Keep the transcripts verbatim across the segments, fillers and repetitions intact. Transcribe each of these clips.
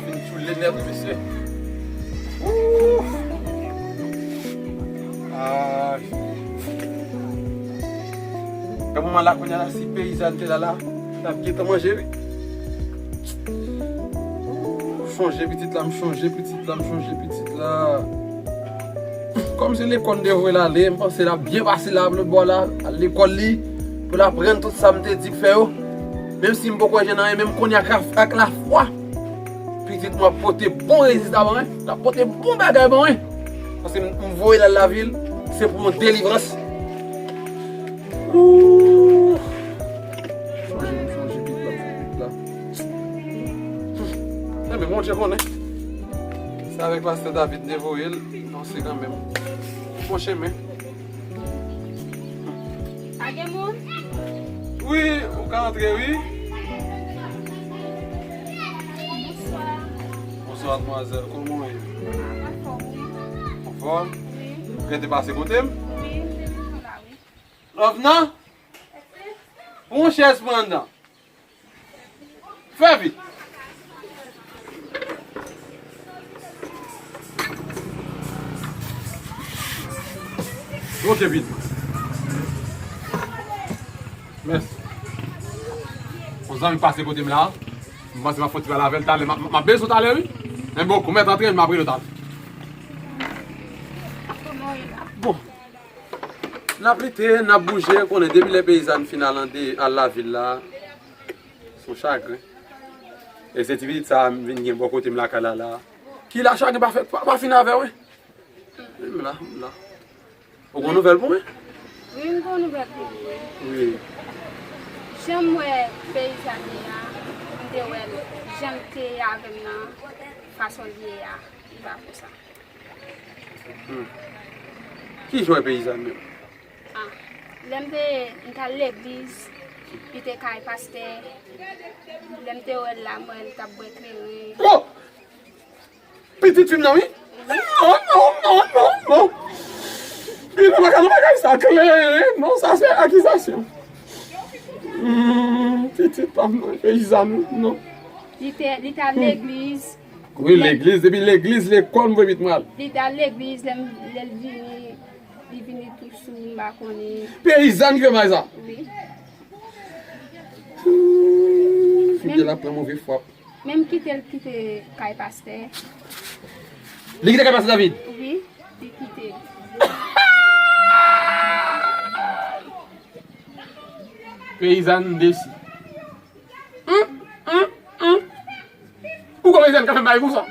Vin tchoule nèt, mesye. Ooh. Ay. Nan moman la, kounye a la, si peyizàn te la, la, n ap gentan manje, wi. Ooh, chonje pitit la, m chonje pitit la, m chonje pitit la. Kòm se lekòl m te voye l ale, m panse l ap byen pase la, lòt bò la, al lekòl li, pou l aprann tout sa m te di l fè yo. Menm si m poko jwenn anyen, menm kounye a ak, ak lafwa, pitit mwen ap pote bon rezilta ban mwen, l ap pote bon bagay ban mwen. Paske m, m voye l al lavil, se pou yon delivrans. Ooh. Chonje, chonje pitit la, pitit la. Enben, Bondye konnen. Se avèk pastè David te voye l, non, se kanmenm. Bon chemen. Pa gen moun? Wi, ou ka antre, wi. Bonswa. Bonswa, madmwazèl. Kòman w ye? Anfòm, wi. Anfòm? Wi. Ou gentan pase kote m? Wi, m te gentan la, wi. Love nan? Pran yon chèz pran anndan. Fè vit. Ok, vit. Mèsi. Yon zanmi pase kote m la. M panse m ap fè yon ti pale avè l talè. M ap, m ap bezwen w talè, wi. Men bon, kou mèt antre, m ap rele w talè. Bon. N ap lite, n ap bouje, konnen depi lè peyizàn fin al an de, al lavil la, se yon chagren. E se ti pitit sa a m vin gen bò kote m lakay la la. Ki la chagren pa fè, pa, pa fin avè w, wi. Wi, m la, m la. Ou gon nouvèl pou mwen? Wi, m gon nouvèl pou ou, wi. Wi. Jan m wè peyizàn ye a, m te wè l, jan l te ye avè m nan, fason l ye a, li pa konsa. Hmm. Ki jan w wè peyizàn menm? Ah, lè m te, m t al legliz, li te kay pastè. Lè m te wè l la, m wè l t ap bwè kleren. Oh! Pitit fi m nan, wi. Non, non, non, non, non. Wi, nou pa ka, nou pa ka di sa kleren, non, sa se akizasyon. Hmm, pitit pa m nan, peyizàn, non. Li te, li t al legliz. Wi, legliz, depi legliz, lekòl, m voye pitit mwen al. Li t al legliz, lè m, lè l vini, li vini tou sou, m pa konnen. Peyizàn ki fè m sa? Wi. Hmm, fidèl ap pran move fwa. Menm kite l kite kay pastè. Li kite kay pastè David? Wi, li kite. Peyizàn, m desi. Hum, hum, hum. Ou kwè peyizàn ka fè m bagay konsa?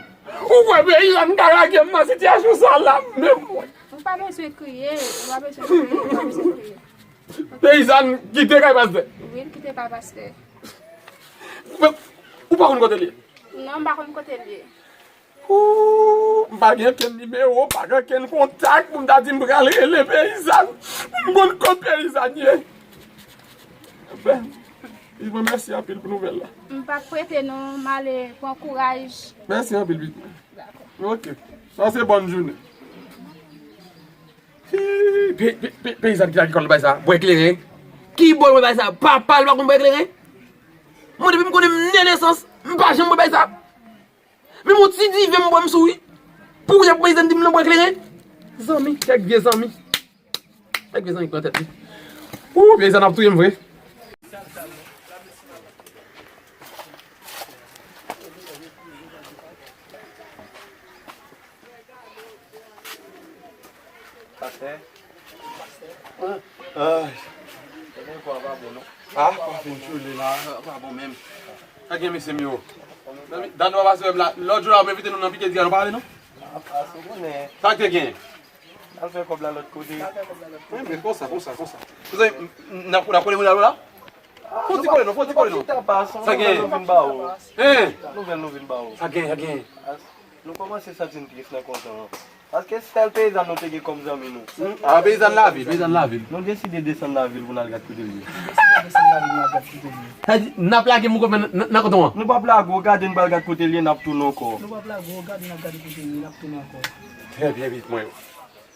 Ou kwè peyizàn ka lage m nan sitiyasyon sa la menm mwen? Ou pa bezwen kriye, ou pa bezwen kriye, ou pa bezwen kriye. Peyizàn kite kay pastè. Wi, l kite kay pastè. Ou pa konn kote l ye? Non, m pa konn kote l ye. Ooh, m pa gen okenn nimewo, m pa gen okenn kontak pou m ta di m pral rele peyizàn, pou m konn kot peyizàn ye. Enben, mèsi anpil pou nouvèl la. M p ap prete non, m ale pran kouraj. Mèsi anpil, pitit mwen. Dakò. Ok. Pase bòn jounen. Hi, pe-, pe-, pe-, peyizàn ki lakòl bay sa, bwè kleren. Ki bò l bwè bay sa? Papa l pa konn bwè kleren? Mwen, depi m konnen m nan nesans, m pa janm bwè bay sa. Menm yon ti diven m bwè m sou, wi. Pou kounye a peyizàn di m nan bwè kleren. Zanmi, kèk vye zanmi. Kèk vye zanmi pran tèt li. Ooh, peyizàn ap touye m vre. Pastè. Ay. Ebyen, kò a pa bon, non. Ah, pa fin tchoule la, pa bon menm. Sa gen, mesye m yo? Dan nou pa pase wè m la. Lòt jou la, ou envite nou nan pike di a, nou pa ale, non? Ah, ah, se konnen. Sa k te gen? Al fè kòb la lòt kote. Wi, men konsa, konsa, konsa. Mezanmi, n ap, n ap kole moun alo la? Fò ti kole non, fò ti kole non. Sa gen? Nouvèl nou vin ba ou. Hein? Nouvèl nou vin ba ou. Sa gen, sa gen? Nou kòmanse santi n tris nan kontan an. Paske sèl peyizàn nou te gen kòm zanmi nou. Hmm, ah, peyizàn lavil, peyizàn lavil. Nou deside desann lavil pou n al gad kote l ye. Nou deside desann lavil, n al gad kote l ye. Sa di, n ap lage moun konpè nan, nan, nan koton an? Nou p ap lage w, gade n pral gad kote l ye, n ap tounen ankò. Nou p ap lage w, gade n ap gade kote l ye, n ap tounen ankò. Trè byen, pitit mwen yo.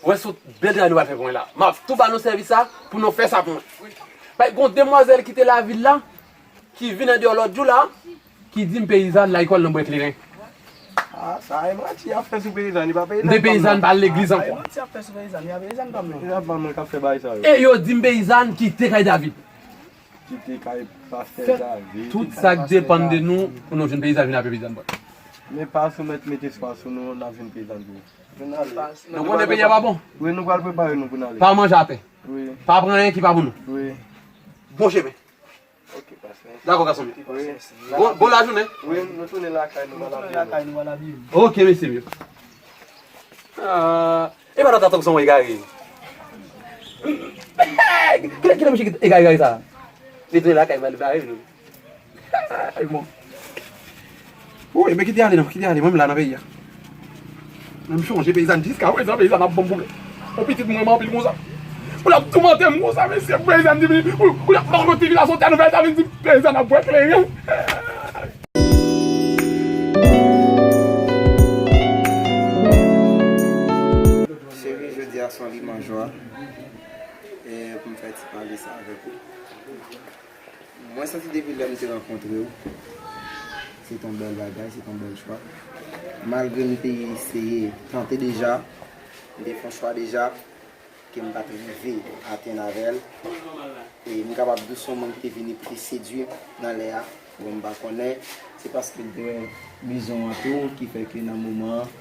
Ou wè se yon bèl travay nou pral fè pou mwen la. M ap tou ba nou sèvis sa pou nou fè sa pou mwen. Bay, gon demwazèl ki te lavil la, ki vin andeyò lòt jou la, ki di m peyizàn lakòl nan bwè kleren. Ah, sa e manti y ap fè sou peyizan, li pa peyizan. M te peyizan, pa al legliz ankò. Sa e manti y ap fè sou peyizan, li pa peyizan pa m non. Peyizan pa m mwen k ap fè bagay sa yo. E yo di m peyizan kite kay David. Kite kay pastè David. Tout sa k depann de nou pou nou jwenn peyizan vin apre peyizan bòt. Men pa sou mèt mete espwa sou nou, n ap jwenn peyizan tou. Nou konnen peyi a pa bon. Wi, nou pral prepare nou pou n ale. Pa manje atè. Wi. Pa pran anyen ki pa pou nou. Wi. Bon chemen. Ok, pastè. Dakò, gason m yo. Wi. Bon, bon lajounen. Wi, nou tounen lakay nou, nou tounen lakay nou, al abiye nou. Ok, mesye m yo. Ah, e pa nan tatòk son egare. Kilè, kilè mesye egare, egare sa? Li tounen lakay, mal egare nou. Ay, bon. Woy, men kite ale non, kite ale, mwen m la nan peyi a. Men m chonje peyizan, jiska prezan peyizan ap ban m pwoblèm. Yon pitit mwen anpil konsa. Pou l ap toumante m konsa, mesye, peyizan di vini, pou, pou l ap mwen konn ti vin a soti a nouvèl, sa vin di peyizan ap bwè kleren. Cheri, jodi a se yon limanjwa, e, pou m fè ti pale sa avèk ou. Mwen santi depi lè m te rankontre w, se t on bèl bagay, se t on bèl chwa. Malgre m te eseye tante deja, m te fè yon chwa deja, ke m pa t rive atenn avè l. E m kapab di w se yon moun ki te vini pou te sedui m nan lè a. Bon, m pa konnen, se paske l te wè bizon an tou ki fè ke nan moman an,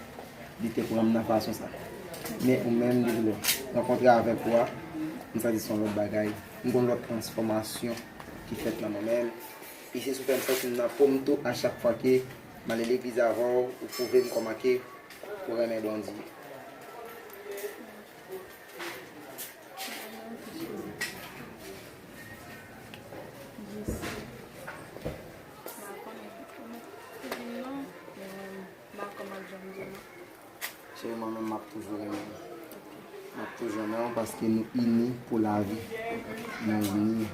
li te pran m nan fason sa. Men ou menm, depi lè m rankontre avèk ou a, m santi se yon lòt bagay. M gen yon lòt transfòmasyon ki fèt nan mwen menm. E se sa k fè m santi m nan po m tou a chak fwa ke m ale legliz avè w, ou pwouve m kòman ke ou renmen Bondye. Cheri, mwen menm, m ap toujou renmen w. M ap toujou renmen w paske nou ini pou lavi. Nou ini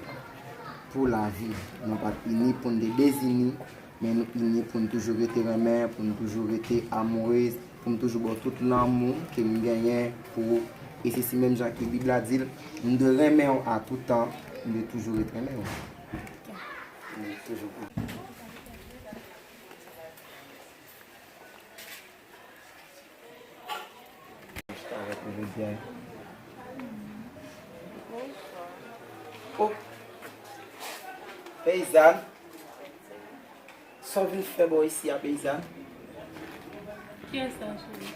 pou lavi. Nou pa t ini pou n te dezini, men nou ini pou n toujou rete renmen, pou n toujou rete amourez, pou m toujou ba w tout lanmou ke m genyen pou ou. E se si menm jan ke Bib la di l, m dwe renmen w a tout tan, m dwe toujou ret renmen w. M dwe toujou. Avèk ou jodi a. Oh! Peyizàn. Sa w vin fè bò isi a, peyizàn? Kiyès sa, cheri?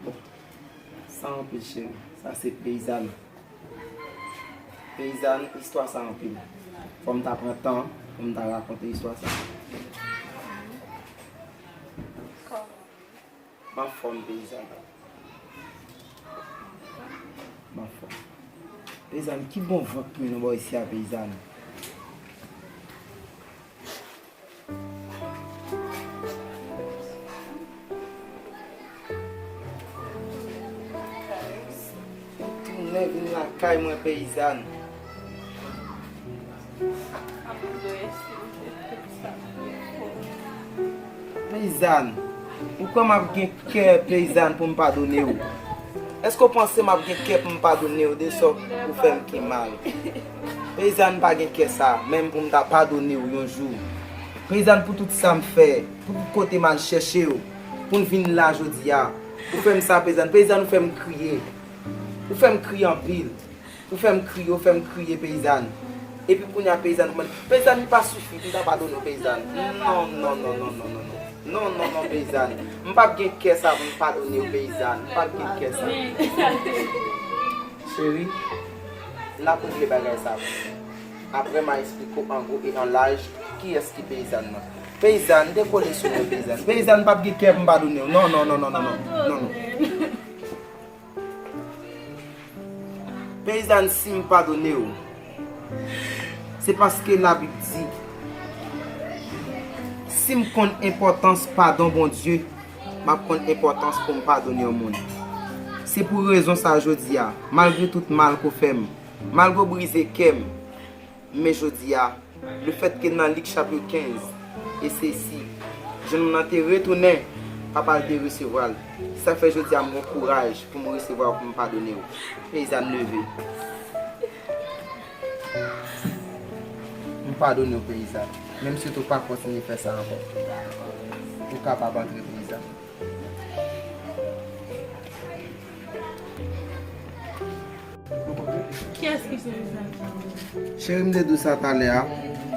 Bon, sa anpil, cheri. Sa se peyizàn. Peyizàn, istwa sa anpil. Fò m ta pran tan pou m ta rakonte istwa sa. M anfòm, peyizàn. M anfòm. Peyizàn, ki bon van k mennen w bò isi a, peyizàn? Ou tounen vin lakay mwen, peyizàn. Peyizàn, ou kwè m ap gen kè, peyizàn, pou m padone w? Èske w panse m ap gen kè pou m padone w de sa w fè m ki mal? Peyizàn, m pa gen kè sa, menm pou m ta padone w yon jou. Peyizàn, pou tout sa m fè, pou tout kote m al chèche w, pou n vin la jodi a, ou fè m sa, peyizàn. Peyizàn, ou fè m kriye. Ou fè m kriye anpil. Ou fè m kriye, ou fè m kriye, peyizàn. Epi kounye a, peyizàn, ou mande, peyizàn, li pa sifi pou m ta padone w, peyizàn. Non, non, non. Non, non, non, peyizàn. M p ap gen kè sa pou m padone w, peyizàn. M p ap gen kè sa. Cheri, n ap regle bagay sa. Apre, m a eksplike w an gwo e an laj kiyès ki peyizàn nan. Peyizàn, dekole sou mwen, peyizàn. Peyizàn, m p ap gen kè pou m padone w. Non, non, non. Peyizàn, si m padone w, se paske Labib di, si m konn enpòtans padon Bondye, m ap konn enpòtans pou m padone yon moun. Se pou rezon sa a jodi a, malgre tout mal ke w fè m, malgre w brize kè m, men jodi a, lefètke nan Lik chapit kenz, e se si, jennonm nan te retounen, papa l te resevwa l. Sa fè jodi a m gen kouraj pou m resevwa w, pou m padone w. Peyizàn, leve. M padone w, peyizàn. Menm si w tou pa kontinye fè sa ankò. Ou kapab antre peyizan. Kiyès ki se Rizan? Cheri, m te di w sa talè a.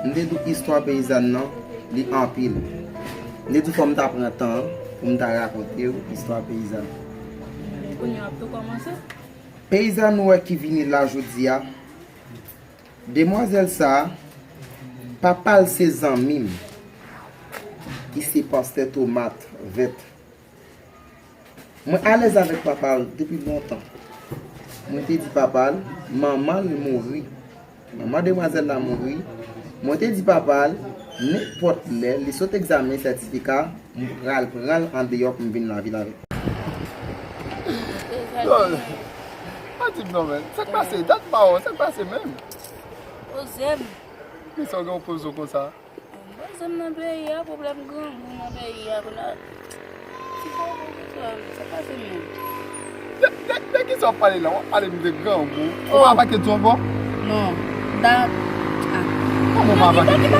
M te di w istwa peyizan nan, li anpil. M te di w fò m ta pran tan an pou m ta rakonte w istwa peyizan. Kounye a w ap tou kòmanse? Peyizan nou wè ki vini la jodi a, demwazèl sa a, papa l se zanmi m, ki se pastè Tomat Vèt. Mwen alèz avèk papa l depi lontan. Mwen te di papa l, manman l mouri. Manman demwazèl la mouri. Mwen te di papa l, nenpòt lè li sot egzamen sètifika, m pral pran l andeyò pou m vin lavil avè l. Dòl, pa di m non, men. Sa k pase? Dat pa wè w, sa k pase menm? Poze m. Kisa w gen w poze w konsa? Poze m nan peyi a, pwoblèm grangou nan peyi a. Kounye a, ti fò, sa k pase menm? De, de, de kisa w ap pale la? W ap pale m de grangou? Ou pa pake dzo ankò? Non. Dat. Kòman w pa pake dzo?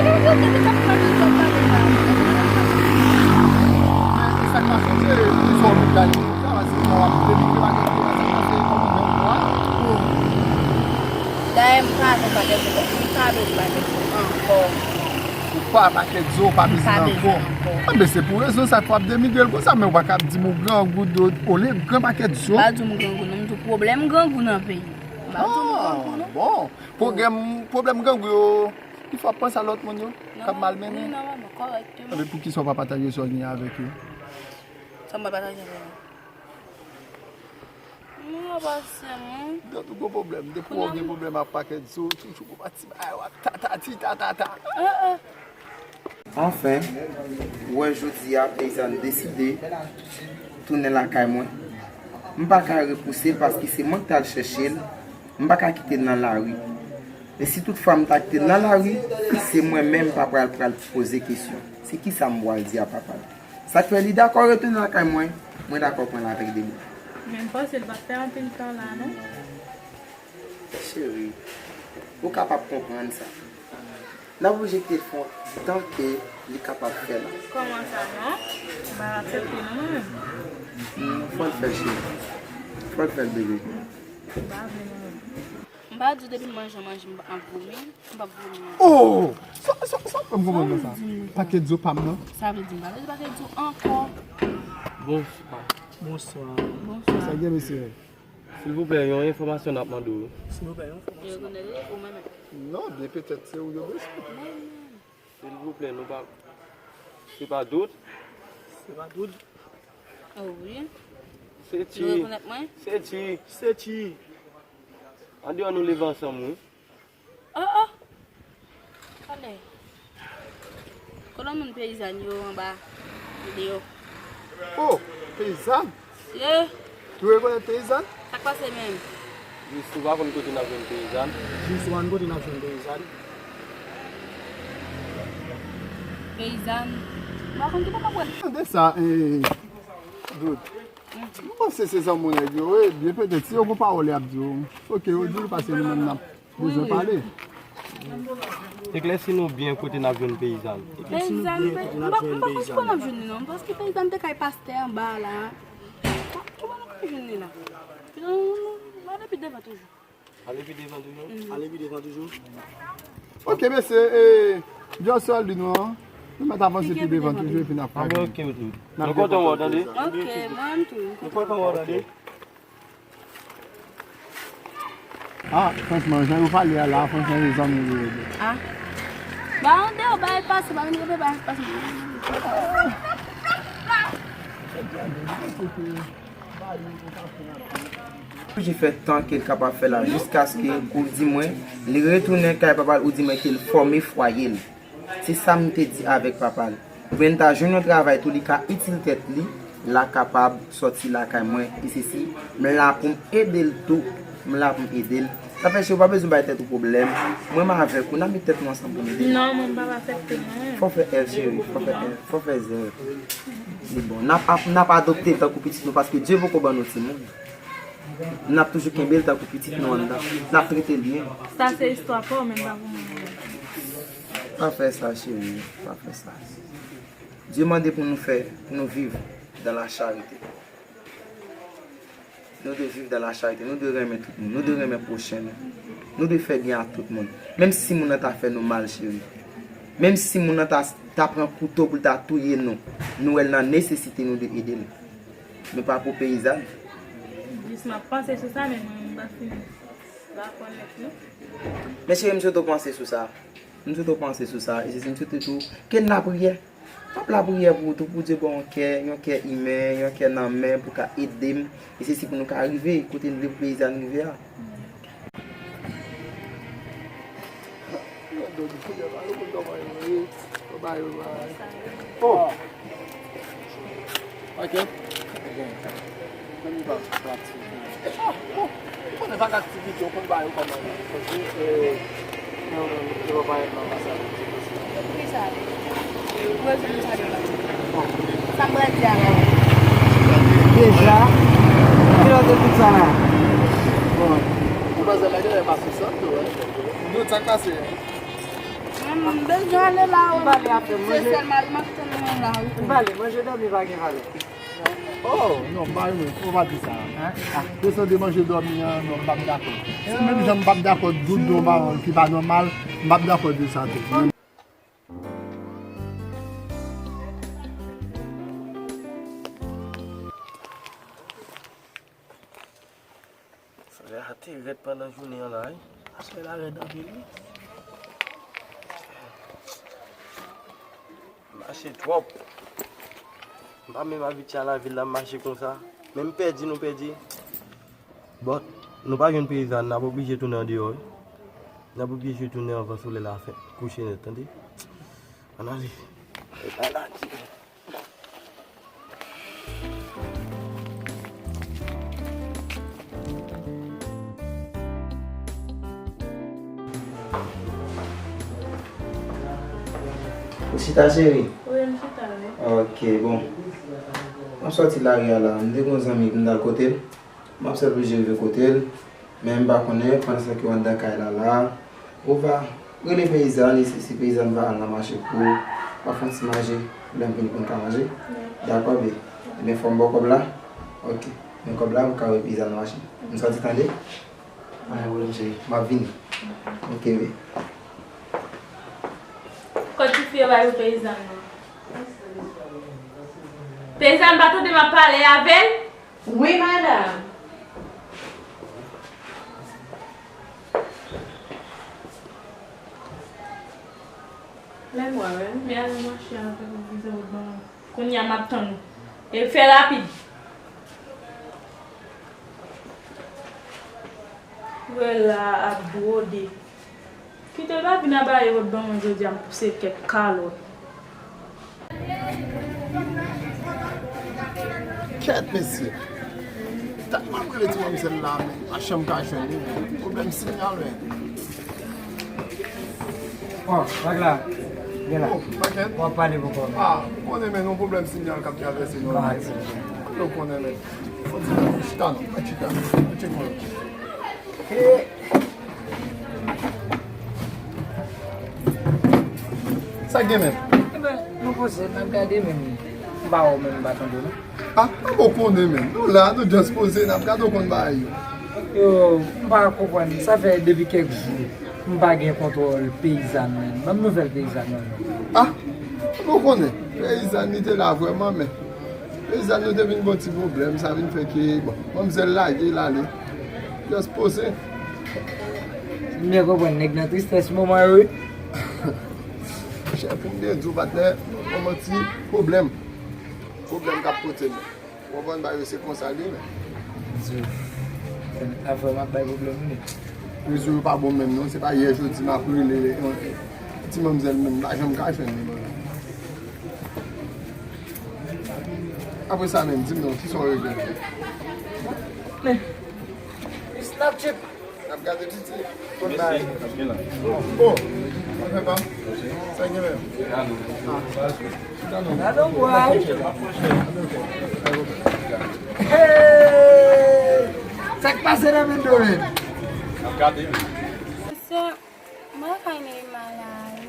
Sa k pase? Se kisa w vin gade? Sa va se kòman w ap demite pake dzo la? Sa k pase? Kòman w vin la? Dayè, m pa vle pake dzo. M pa vle pake dzo ankò. Ou pa pake dzo, ou pa bezwen ankò. Anben, se pou rezon sa k fè w ap denigre l konsa, men ou pa ka ap di m ou grangou, olye gran pake dzo. M pa di w m grangou, non, m di w pwoblèm grangou nan peyi. M pa di w m grangou, non. Bon, pwoblèm, pwoblèm grangou yo, ki fè w ap panse a lòt moun yo, k ap malmennen. Wi, nòmalman, kòrèkteman. Anben, poukisa w pa pataje sa w gen avèk yo? Sa m pa pataje avè yo? Mwen pa sèlman. Gade ou gon pwoblèm. Depi w gen pwoblèm ak pakèt zo, toujou gon pati bagay w ap ta ta ti ta ta ta. Ah, ah. Anfen, ou wè jodi a peyizàn deside tounen lakay mwen. M pa ka repouse l paske se mwen k t al chèche l. M pa ka kite l nan lari. E si toutfwa m ta kite l nan lari, se mwen menm papa l pral poze kesyon. Se kisa m pral di a papa l? Sa k fè li dakò retounen lakay mwen, mwen dakò pran l avèk de bra. Men m panse l pa t fè anpil tan la non. Cheri, ou kapab konprann sa. N ap oblije kite l fè yon tan ke li kapab fè la. Kòman sa non? M pa aksepte non mwen menm. Hmm, fò l fè l cheri. Fò l fè l bebe. M pa vle non mwen. M pa di w depi m manje, manje, m ap vomi. M p ap vomi ankò. Oh! Sa, sa, sa, m konprann nan sa. Pakèt zo pa m nan. Sa vle di m pa vle di pakèt zo ankò. Bonswa. Bonswa. Bonswa. Sa gen mesye. Silvouplè, yon enfòmasyon n ap mande w. Silvouplè, yon Yo konnen li ou menm. Non, byen petèt se ou yo bezwen. Silvouplè, nou pa. Se pa Doud? Se pa Doud. Oh wi. Se Nou ti. Rekonèt mwen? Se ti. Se ti. Andeyò nou leve ansanm, wi. Oh, oh. Kòlè. Kòlè moun peyizàn yo anba. Deyò. Oh, peyizàn? Ye. Ou rekonèt peyizàn? Sa k pase menm? Jis ou pa konn kote n ap jwenn peyizàn? Jis ou pa konn kote n ap jwenn peyizàn? Peyizàn. M pa konn ki papa mwen. Tande sa, eh, Doud. M panse se zanmi nèg yo, wi. Byen petèt, si yo gon pawòl y ap di w. Oke, yo di l pase nou menm n ap bezwen pale. Eklèsi nou byen kote n ap jwenn peyizàn. Peyizàn, pe- m pa m pa konn ki bò n ap jwenn li non. Paske peyizàn te kay pastè anba la. Ki bò n ap jwenn li la? Peyizàn, nou ale pi devan toujou. Ale pi devan toujou. Ale pi devan toujou. Oke, mesye, eh, Jòsòl di nou an. Nou mèt avanse pi devan toujou epi n ap pale. Anben, oke, oke. Nou kontan wè w, tande? Ok, mwen tou. Nou kontan wè w, tande? Ah, franchman, jan yo pale a la, franchman, yo zanmi yo ye. Ah. Ba, an deyò, ba, el pase, ba, vin rete, ba, el pase. Oblije fè tan ke l kapab fè la jiskaske ou di mwen li retounen kay papa l ou di mwen ke l fòme fwaye l. Se sa m te di avèk papa l. Oubyen l ta jwenn yon travay tou li ka itil tèt li, l a kapab sòti lakay mwen e sesi, m la pou m ede l tou. M la pou m ede l. Sa fè cheri ou pa bezwen bay tèt ou pwoblèm. Mwen m avèk ou, n a met tèt nou ansanm pou n ede l. Non, mwen m pa aksepte non. Fò fè èv cheri, fò fè èv, fò fè zèv. Li bon, n ap, ap, n ap adopte l tankou pitit nou paske Dye poko ban nou timoun. N ap toujou kenbe l tankou pitit nou anndan. N ap trete l byen. Sa se istwa pa w, men pa pou mwen. Pa fè sa, cheri. Pa fè sa. Dye mande pou nou fè, pou nou viv dans la charité. Nou dwe viv dans la charité, nou dwe renmen tout moun, nou dwe renmen pwochen nou. Nou dwe fè byen a tout moun. Menm si moun nan ta fè nou mal, cheri. Menm si moun nan ta, ta pran kouto pou l ta touye nou, nou wè l nan nesesite, nou dwe ede l. Nou pa pou peyizan. Jis m ap panse sou sa, men mwen, m pa fin dakò nèt, non. Men cheri, m swete w panse sou sa. M swete w panse sou sa. E se si m swete tou ke n lapriyè. M ap lapriyè pou ou tou, pou Dye ba w yon kè, yon kè imen, yon kè nan men pou ka ede m. E se si pou nou ka rive kote n vle pou peyizan rive a. Oh. Ok. Mwen pa aktivite. Ah, bon. Ou konnen pa gen aktivite, ou konn ba yo kòman yo. Paske, eh, non, non, non, yo pa bay nan anbasad. Poukisa? Ou rezoud sa devan. Sa m pral di a la. Deja, kilè w te tout sa la? Bon. Ou panse nèg yo pa sou sant tou, wi. Nou, sa k pase? Mwen, mwen bezwen ale la, wi. M pale apre, se manje. Sèl mari m ap tann mwen la, wi. M pale, manje dòmi pa gen valè. Oh, non, mari mwen, fò w pa di sa. Hein? Ah, kesyon de manje dòmi an, non, m p ap dakò. Se menm jan m p ap dakò dout de yon madanm ki pa nòmal, m p ap dakò de sa tou. Solèy a te rèd pandan jounen an la, wi. Solèy la rèd anpil, wi. Mache twòp. M pa menm abitye al lavil la, m mache konsa. Men m pèdi, nou pèdi. But, nou pa jwenn peyizan, n ap oblije tounen andeyò, wi. N ap oblije tounen anvan solèy la fè kouche nèt, tande? Ann ale. E pa la di. Ou chita, cheri? Wi, m chita, wi. Ok, bon. M ap sòti lari a la. M te gen yon zanmi pou m t al kote l. M ap sèl oblije rive kote l, men m pa konnen pandan sa ke w anndan kay la la, ou va rele peyizàn, e si, si peyizàn va al nan mache pou w, w a fè yon ti manje, lè m vini pou n ka manje. Dakò, baby? Ebyen, fò m ba w kòb la? Ok. Men kòb la, pou w ka voye peyizàn nan mache. M sòti, tande? Pa gen pwoblèm, cheri. M ap vini. Ok, baby. Kot tifi yo bay pou peyizàn nan? Peyizàn pa tande m ap pale avè l? Wi, madanm. Lè m wè, wi. Men al nan mache avè l, vizyon ban. Kounye a m ap tann ou. E fè rapid. Wè la ap bwode. Kite l pa vin aba yo ret ban mwen jodi a, m pouse kèk kalòt. Kèt, mesye. Tèlman m rele ti manmzèl la, men m pa janm ka jwenn li, men pwoblèm sinyal, men. Oh, nèg la, gen la. Oh, pakèt. W ap pale pou kò. Ah, ou konnen, men, yon pwoblèm sinyal k ap travèse nou. Ou konnen, men. Fò di, chita non, chita. Chita non. Sa gen menm? Enben, nou poze, n ap gade menm. M pa wè w menm, m pa tande w non. Ah, m pa konnen menm. Nou la, nou just poze, n ap gade w konn bagay yo. Yo, m pa konprann. Sa fè depi kèk jou, m pa gen kontwòl peyizàn menm. Ban m nouvèl peyizàn nan non. Ah, m pa konnen. Peyizàn li te la vrèman, men Peyizàn nou te vin gon ti pwoblèm, sa vin fè ke, bon, manmzèl lage l ale. Just poze. M byen konprann, nèg nan tristès moman yo, wi. Chè, pou m byen di w, patnè, gon ti pwoblèm. Pwoblèm k ap pote nou. Ou konprann, bagay yo se konsa l ye, men. Di w, afè m ap bay pwoblèm, wi. Rezo yo pa bon menm, non. Se pa yè jodi m ap rele, yon ti manmzèl menm, m pa janm ka jwenn li. Apre sa menm, di m non, kisa w regle? Men, Snapchat. N ap gade piti. Mèsi, n ap gen la. Oh, anfen pa. Sa gen menm? Gade w bway. Hey! Sa k pase nan men do men? N ap gade. Mesye, mwen kay Neymar la, wi.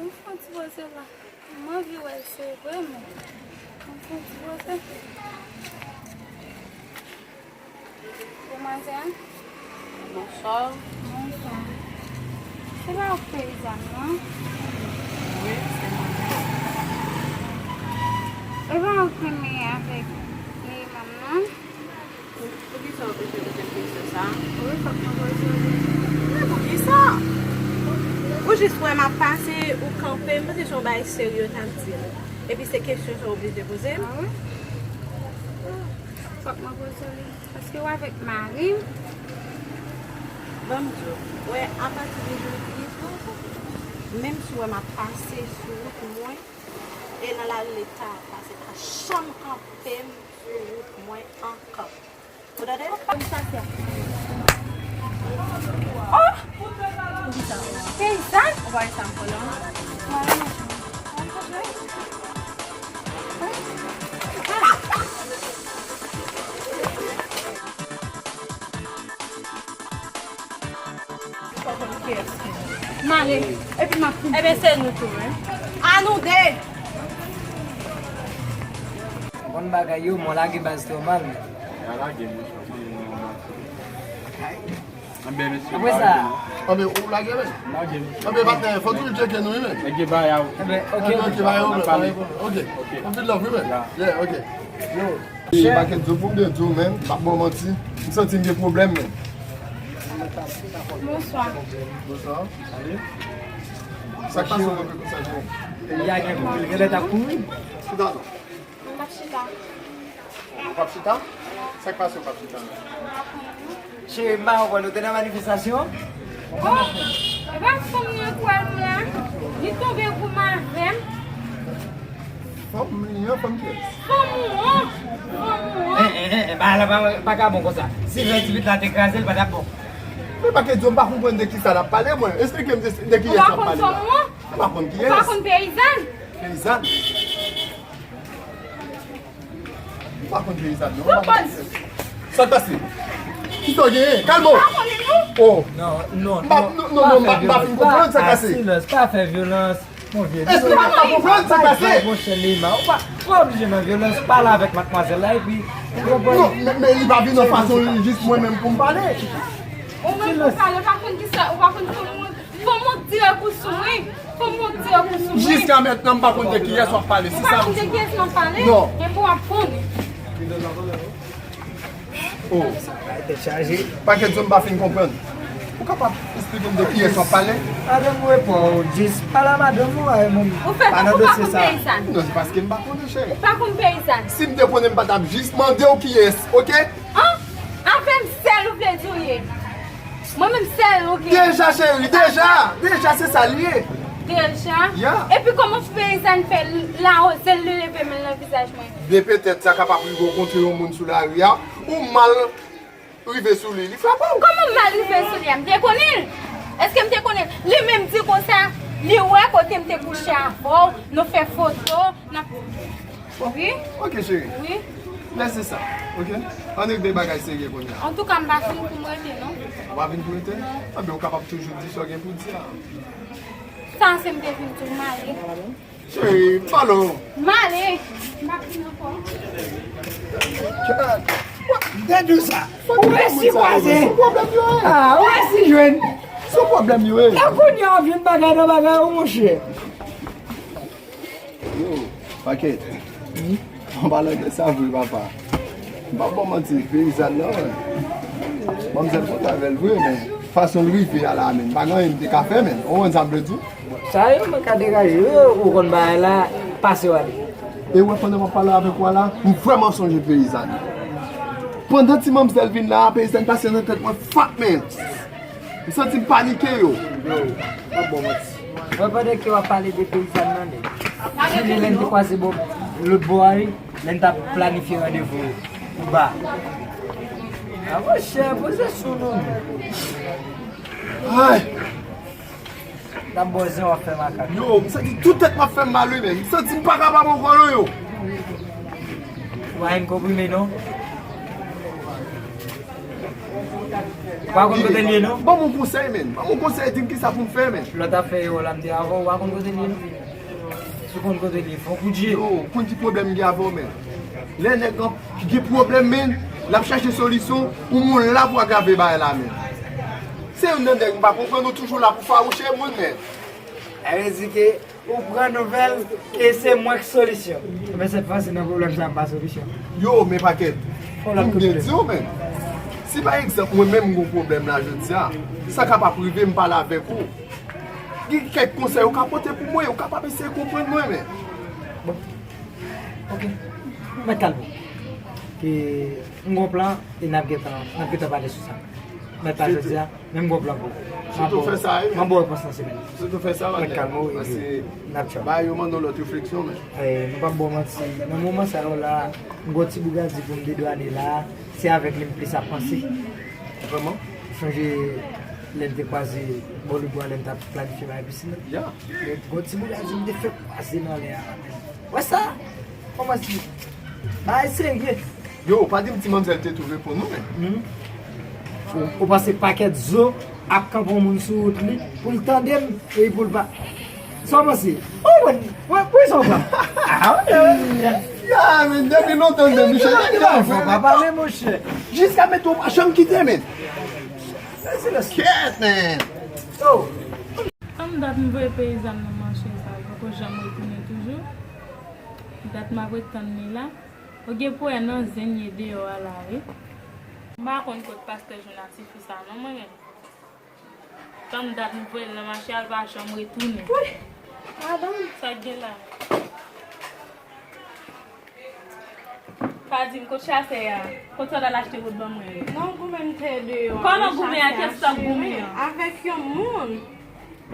M fè yon ti poze la. M anvi wè l, se vre, men. Mwen fè ti poze. Demwazèl. Bonswa. Bonswa. Se pa ou k peyizàn nan? Wi, se mwen menm. E pa ou k renmen avèk Neyma m nan? Poukisa w bezwen poze m kesyon sa a? Wi, fòk mwen poze w li. Men poukisa? Ou jis wè m ap pase, ou kanpe, m panse se yon bagay serye w t ap di m. Epi se kesyon sa w oblije poze m? A wi. Fòk mwen poze w li. Paske w avèk mari m. Ban m di w, wè, apati de jodi, menm si w wè m ap pase sou wout mwen, e nan lari leta a, pase pa janm kanpe m sou wout mwen ankò. Ou tande? Kòm sa fè. Oh! Peyizàn? Ou pa wè sa m pran nan? Mwen renmen jan. Mwen renmen jan. M ale. Epi m ap fin. Ebyen, se nou tou, wi. A nou de. Bon bagay yo, mwen lage baz twò mal, men. Ya lage, mwen, mwen, mwen, mwen. Anben, mesye, apre sa. Anben, ou lage, men. Lage, mesye. Anben, patnè, fò toujou tcheke nou, wi, men. Nèg yo ba ya, wi. Anben, ok. Anben, ok, ba yo, men. Ok. Ok. Anpil love, wi, men. Ya. Yeah, ok. Yo. E pakèt zo pou m de di w, men, m p ap ba w manti. M santi m gen pwoblèm, men. Bonswa. Bonswa. Sa k pase w kanpe konsa, Jimmy? Peyi a gen pou l genlè t ap kouri. Chita non. M p ap chita. Ou p ap chita? Sa k pase w p ap chita la? Cheri, m pa konprann, ou te nan manifestasyon? Oh, e pa fanm nan kwè m la. Li tonbe goumen avè m. Fanm li an, fanm kiyès? Fanm ou an. Fanm ou an. Eh, eh, eh, eh, bagay la pa, pa ka bon konsa. Si lè dizwit la te kraze, l pa t ap bon. Men pa ke di w, m pa konprann de kisa l ap pale, mwen. Esplike m de, de kiyès l ap pale la. Ou pa konn fanm ou an? M pa konn kiyès. Ou pa konn peyizàn? Peyizàn? M pa konn peyizàn, non. Pran pòz. Sa k pase? Kisa w genyen? Kalme w. Ou pa konnen nou? Oh. Non, non, non. M pa, non, non, non, m pa, m pa fin konprann sa k pase. Silans, pa fè vyolans. Mon vye. Esplike m, m pa konprann sa k pase. Monchè Leyma, ou pa, ou pa oblije nan vyolans, pale avèk madmwazèl la, epi ou konprann. Non, men, men li pa vin nan fason li jis mwen menm pou m pale. Ou menm pou pale, ou pa konn kisa, ou pa konn fanm ou, fanm ou dirèk ou sou mwen. Fanm ou dirèk ou sou mwen. Jiska mentnan, m pa konn de kiyès w ap pale, se sa m di w. Ou pa konn de kiyès m ap pale? Non. Epi w ap konnen. Oh. Tèt chaje. Pakèt zo m pa fin konprann. Ou kapab esplike m de kiyès w ap pale? Madanm ou reponn ou, jis pale a madanm ou, a, moun. Ou fè tankou ou pa konn peyizàn. Non, se paske m pa konnen, cheri. Ou pa konn peyizàn. Si m te konnen, m pa t ap jis mande w kiyès, oke? An? Avè m sèl ou vle di w ye. Mwen menm sèl ou gen. Deja, cheri, deja. Deja, se sa l ye. Deja? Ya. Epi kòman peyizàn fè lawozèl li leve men l nan vizaj mwen? De petèt sa kapab rive w kontre yon moun sou lari a, ou mal rive sou li, li frape w. Kòman m mal rive sou li a? M te konnen l? Èske m te konnen l? Li menm di konsa, li wè kote m te kouche avè w, nou fè foto, n ap... Wi. Ok, cheri. Wi. Lese sa, ok? Ann regle bagay serye kounye a. Antouka, m pa vin pou m rete, non. Ou pa vin pou rete? Non. Anben, ou kapab toujou di sa w gen pou di a. Sa se m te vin di w, m ale. Cheri, m pale w. M ale. M pa vin ankò. Gad. M te di w sa. Ou resi kwaze. Sou pwoblèm yo ye. Ah, ou resi jwenn. Sou pwoblèm yo ye. Nan kounye a w vin bagay nan bagay ou, monchè. Yo, pakèt. An palan de sa vre, papa. M p ap ba w manti, peyizàn nan, manmzèl kontan avè l vre, men fason l rive a la, men m pa gen anyen m te ka fè, men. Ou konprann sa m vle di? Sa yo, mwen ka degaje, yo, ou konn bagay la, pase w ale. E wè, pandan m ap pale avèk ou a la, m vrèman sonje peyizàn. Pandan ti manmzèl vin la, peyizàn pase nan tèt mwen, fap, men. M santi m panike, yo. Yo, w ap ba w manti. Mwen pandan ke w ap pale de peyizàn nan, nèg. Jile lè n te kwaze bò, lòt bò a, wi. Lè n t ap planifye randevou pou ba. A, monchè, poze sou nou. Ay! N ap ba w zen, w ap fè makak. Yo, m santi tout tèt m ap fè m mal, wi, men. M santi m pa kapab ankò, non, yo. Ou pa jwenn konprime, non? Ou pa konn kote l ye, non? Ban m yon konsèy, men. Ban m yon konsèy, di m kisa pou m fè, men. Lòt afè yo la m te avè w, ou pa konn kote l ye, non? Ou konn kote li ye, fò kout je. Yo, ou konn ki pwoblèm m gen avè w, men. Lè nèg lan gen pwoblèm, men, l ap chache solisyon, ou moun la pou agrave bagay la, men. Se youn nan nèg m pa konprann, ou toujou la pou fawouche moun, men. Sa vle di ke ou pran nouvèl e se mwen k solisyon. Men sèt fwa si nan pwoblèm sa m pa solisyon. Yo, men pakèt. Fò lòt kout plim. Di w, men. Si pa egzanp, mwen menm m gon pwoblèm la jodi a, sa kapab rive m pale avèk ou. Gen kèk konsèy ou ka pote pou mwen, ou kapab eseye konprann mwen, men. Bon. Ok. Mèt Kalbo. Ke m gon plan e n ap gentan, n ap gentan pale sou sa. Mèt la jodi a, men m gon plan pou ou. Sitou fè sa, wi. M ap ba w repons nan semèn. Sitou fè sa, Mèt Kalbo, epi n ap tchòp. Bagay yo mande yon lòt refleksyon, men. Eh, m p ap ba w manti. Nan moman sa yo la, m gon ti bougadi pou m dedwane la. Se avèk li m plis ap panse. Vrèman? Sonje lè n te kwaze bò lòt bò a, lè n t ap planifye bagay pisin nan. Ya. Lè gon ti bougadi m te fè kwaze nan lè a. Wè sa? Kòman si? Bagay serye. Yo, ou pa di m ti manmzèl te tou reponn ou, men. Hmm. Ou, ou panse pakèt zo ap kanpe yon moun sou wout li pou l tande m e pou l pa. Sa w panse? Oh, wè, wè, wè sa w pran. Ah, wè. Ya, men, depi lontan, men, Michel, fò pa pale, monchè. Jiska mentnan, ou pa janm kite, men. Kèt, men. Oh. Tann dat m voye peyizàn nan mache sa, l poko janm retounen toujou. Dat m ap ret tann li la. Ou gen pou wè nan zen ye deyò a la, wi. M pa konn kot pastè jwenn a tifi sa, non, mwen menm. Tann dat m voye l nan mache a, l pa janm retounen. Wi! Madanm! Sa k gen la? Pa di m kot chasè a? Kot sa w t al achte pou t ban mwen yo? Nan goumen m te deyò a. Kòman goumen a? Kiyès sa goumen an? Avèk yon moun.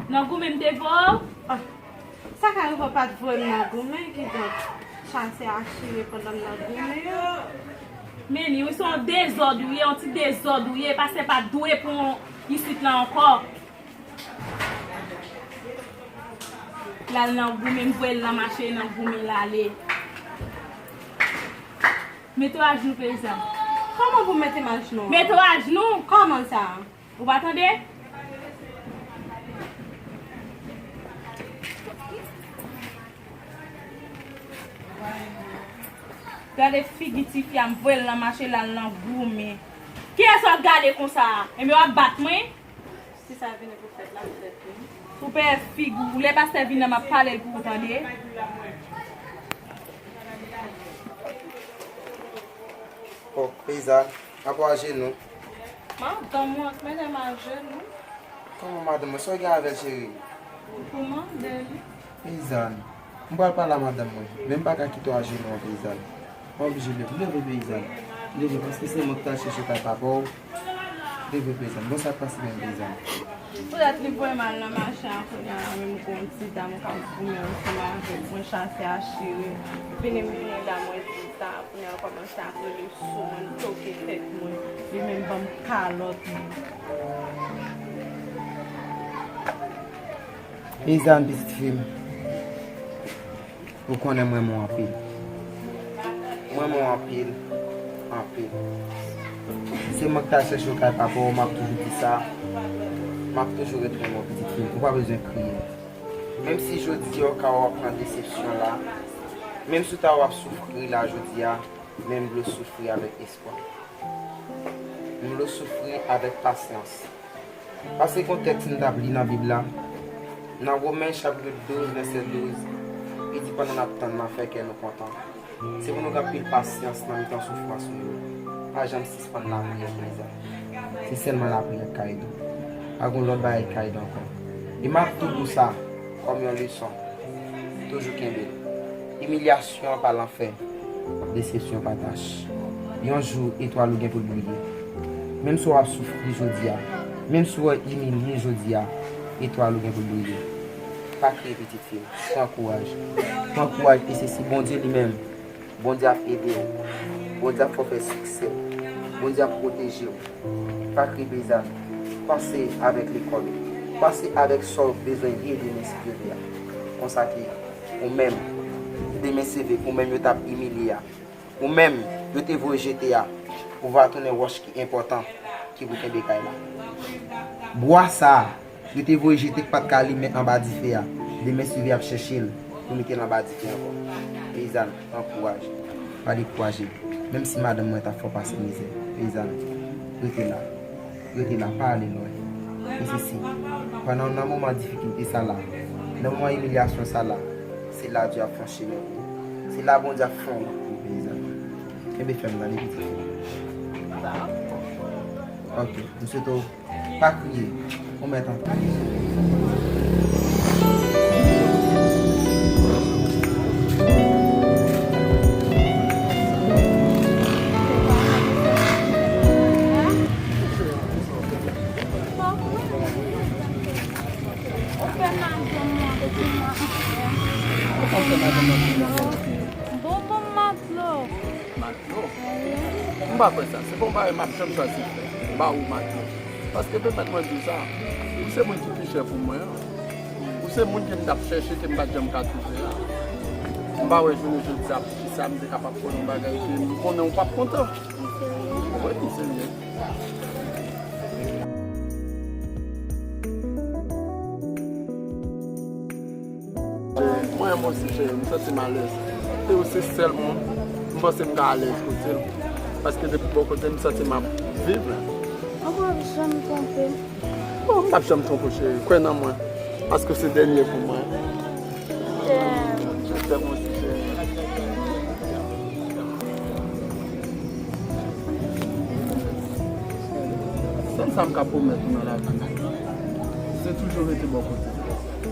Nan goumen m te voye w? Ah. Sa ka rive w pa t voye m nan goumen, kidonk chasè a chire pandan m nan goumen an. Men li, wi, se yon dezòd ou ye, yon ti dezòd ou ye, pastè pa dwe pran w isit la ankò. L al nan goumen, m voye l nan mache, nan goumen l ale. Mete w ajnou, peyizàn. Kòman pou mete m ajnou? Mete w ajnou! Kòman sa? Ou pa tande? Gade figi tifi a, m voye l nan mache, l al nan goumen. Kiyès w ap gade konsa a? Ebyen w ap bat mwen? Si sa vini pou fèt la, m fèt wi. Ou pè figi w, lè pastè vini la, m ap pale l pou ou tande. Oh, peyizàn, apa w ajenou? Madanm mwen ak medam ajenou. Kòman madanm mwen? Sa w gen avè l, cheri? Ou pou mande li. Peyizàn, m pral pale a madanm mwen, men m pa ka kite w ajenou an, peyizàn. Mwen oblije leve. Leve, peyizàn. Leve, paske se mwen ki t al chèche w kay papa w. Leve, peyizàn. Bon, sa k pase menm, peyizàn? Poutèt li voye m al nan mache a, kounye a la menm gon ti dam k ap goumen ansanm avèk mwen, chasè a chire. Vini m vini la, mwen di sa, kounye a l kòmanse ap rele sou mwen, l toke tèt mwen, li menm ban m kalòt mwen. Peyizàn, pitit fi m, ou konnen m renmen w anpil. M renmen w anpil, anpil. Se mwen k t al chèche w kay papa w, m ap toujou di sa, m ap toujou ret renmen w, pitit fi m. Ou pa bezwen kriye. Menm si jodi a ou ka wè w ap pran desepsyon la, menm si w ta wè w ap soufri la jodi a, men m vle w soufri avèk espwa. M vle w soufri avèk pasyans. Paske gon tèks m t ap li nan Bib la, nan Women chapit douz, vèsè douz, li di, pandan n ap tann nan, fè kè nou kontan. Se pou nou gen anpil pasyans nan mitan soufrans nou yo. Pa janm sispann lapriyè, peyizàn. Se sèlman lapriyè k ka ede w. Pa gen lòt bagay k ka ede w ankò. E m ap tou di w sa kòm yon leson. Toujou kenbe l. Imilyasyon pa lanfè. Desepsyon pa tach. Yon jou, etwal ou gen pou l briye. Menm si w ap soufri jodi a, menm si w imilye jodi a, etwal ou gen pou l briye. Pa kriye, pitit fi m. Pran kouraj. Pran kouraj, e se si Bondye li menm, Bondye ap ede w. Bondye ap fè w fè siksè. Bondye ap pwoteje w. Pa kriye, peyizàn. Panse avèk lekòl ou. Panse avèk sa w bezwen ye demen si Dye vle a. Konsa ke ou menm, demen si Dye vle, ou menm yo t ap imilye a. Ou menm, yo te voye jete a, ou va tounen wòch ki enpòtan ki pou kenbe kay la. Bwa sa a, yo te voye jete k pa t ka limen anba dife a, demen si Dye vle ap chèche l. pou mete l anba dife ankò. Peyizàn, ankouraje. Pa dekouraje. Menm si madanm mwen ta fè w pase mizè, peyizàn, rete la. Rete la, pa ale lwen. Mesye, si pandan nan moman difikilte sa la, nan moman imilyasyon sa la, se la Dye ap fè yon chemen pou ou. Se la Bondye ap fè yon wout pou ou, peyizàn. Kenbe fèm, tande pitit. Ok, m swete w pa kriye. Ou mèt antre. Bonbon matlo. Matlo? M pa kwè sa. Se pa yon bagay m ap janm chwazi fè. Ba ou matlo. Paske pèmèt mwen di w sa. Ou se moun ki pi chè pou mwen an. Ou se moun ke m t ap chèche ke m pa t janm ka twouve a. M pa wè jounen jodi a poukisa m te kapab fè yon bagay ke m konnen ou p ap kontan. Wi, m serye. Mwen, mwen se cheri, m santi m alèz. E ou se sèl moun, m panse m ka alèz kote l. Paske depi bò kote m, m santi m ap viv. Ou p ap janm twonpe m. Bon, m p ap janm twonpe w, cheri. Kwè nan mwen. Paske w se dènye pou mwen. Je t'aime aussi, cheri. Sèl sa m ka pwomèt ou nan lavi, se toujou rete bò kote w.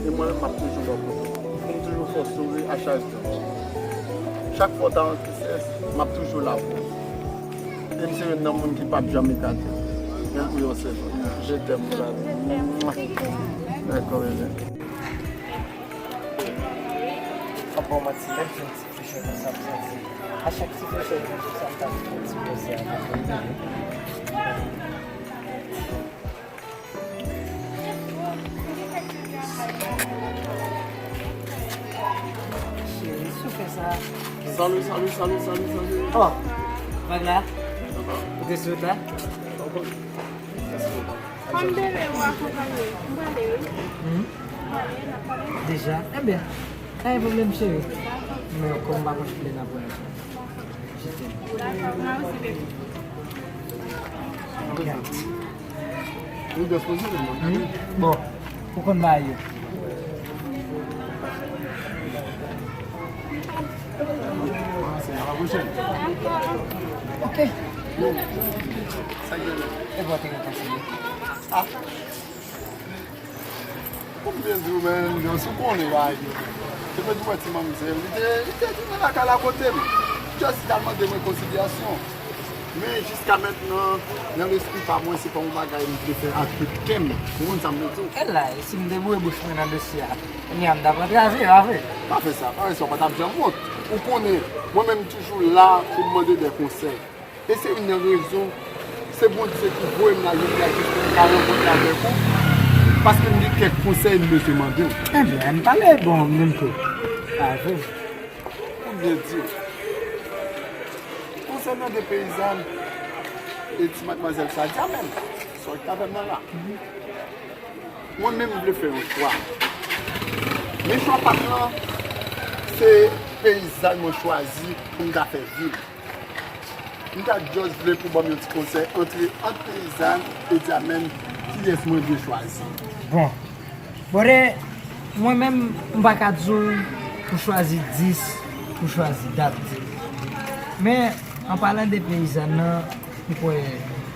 E mwen menm, m ap toujou bò kote w. Pou m toujou fè w souri a chak jou. Chak fwa w ta an tristès, m ap toujou la pou ou. E m se youn nan moun ki p ap janm ekate w. Menm pou yon segonn. Je t'aime, mon amour. Dakò, bebe. Papa, w manti, menm si yon ti frechè konsa m santi. A chak ti frechè m santi sa, m ta fè yon ti pòz avè w. Cheri, si w fè sa. Salut, salut, salut, salut, salut. Oh, vag la? Ou te sou wout la? Ann bebe, ou akonpanye. M prale, wi. M prale, n ap pale. Deja? Ebyen, pa gen pwoblèm, cheri. Men kòm m pa konn kile n ap pran. Je t'aime. Dakò, mwen osi, bebe. Hmm? Bon, ou konn bagay yo. Ok. E bon, te gen pase. Ah. Pou m byen di w, men, Jòs, ou konnen bagay yo. Depi w wè ti manmzèl, li te, li te tounen lakay la kote m. Jòs, li t al mande mwen konsilyasyon. Men jiska mentnan, nan lespri pa mwen, se pa yon bagay m vle fè ak tout kè m. Ou konn sa m vle di w? E la, e si m te boure bouch mwen nan dosye a, kounye a m t ap antre avè yo, avè. Pa fè sa, pa fè sa, w pa t ap janm wont. Ou konnen, mwen menm m toujou la pou m mande de konsèy. E se youn nan rezon, se Bondye ki voye m la jodi a jis pou m ka rankontre avèk ou, paske m gen kèk konsèy m bezwen mande w. Ebyen, ann pale, bon, menm tou. Avè. Pou byen di w. Konsènan de peyizàn e ti madmwazèl Sadia menm, sa w t avè m nan la. Mwen menm, m vle fè yon chwa. Men chwa pa m nan, se peyizàn mwen chwazi pou m ta fè vi m. M ta just vle pou w ban m yon ti konsèy antre, ant peyizàn e Diamèn, kiyès mwen vle chwazi? Bon. Brother, mwen menm, m pa ka di w pou chwazi dis, pou chwazi dat. Men, an palan de peyizàn nan, m kwè,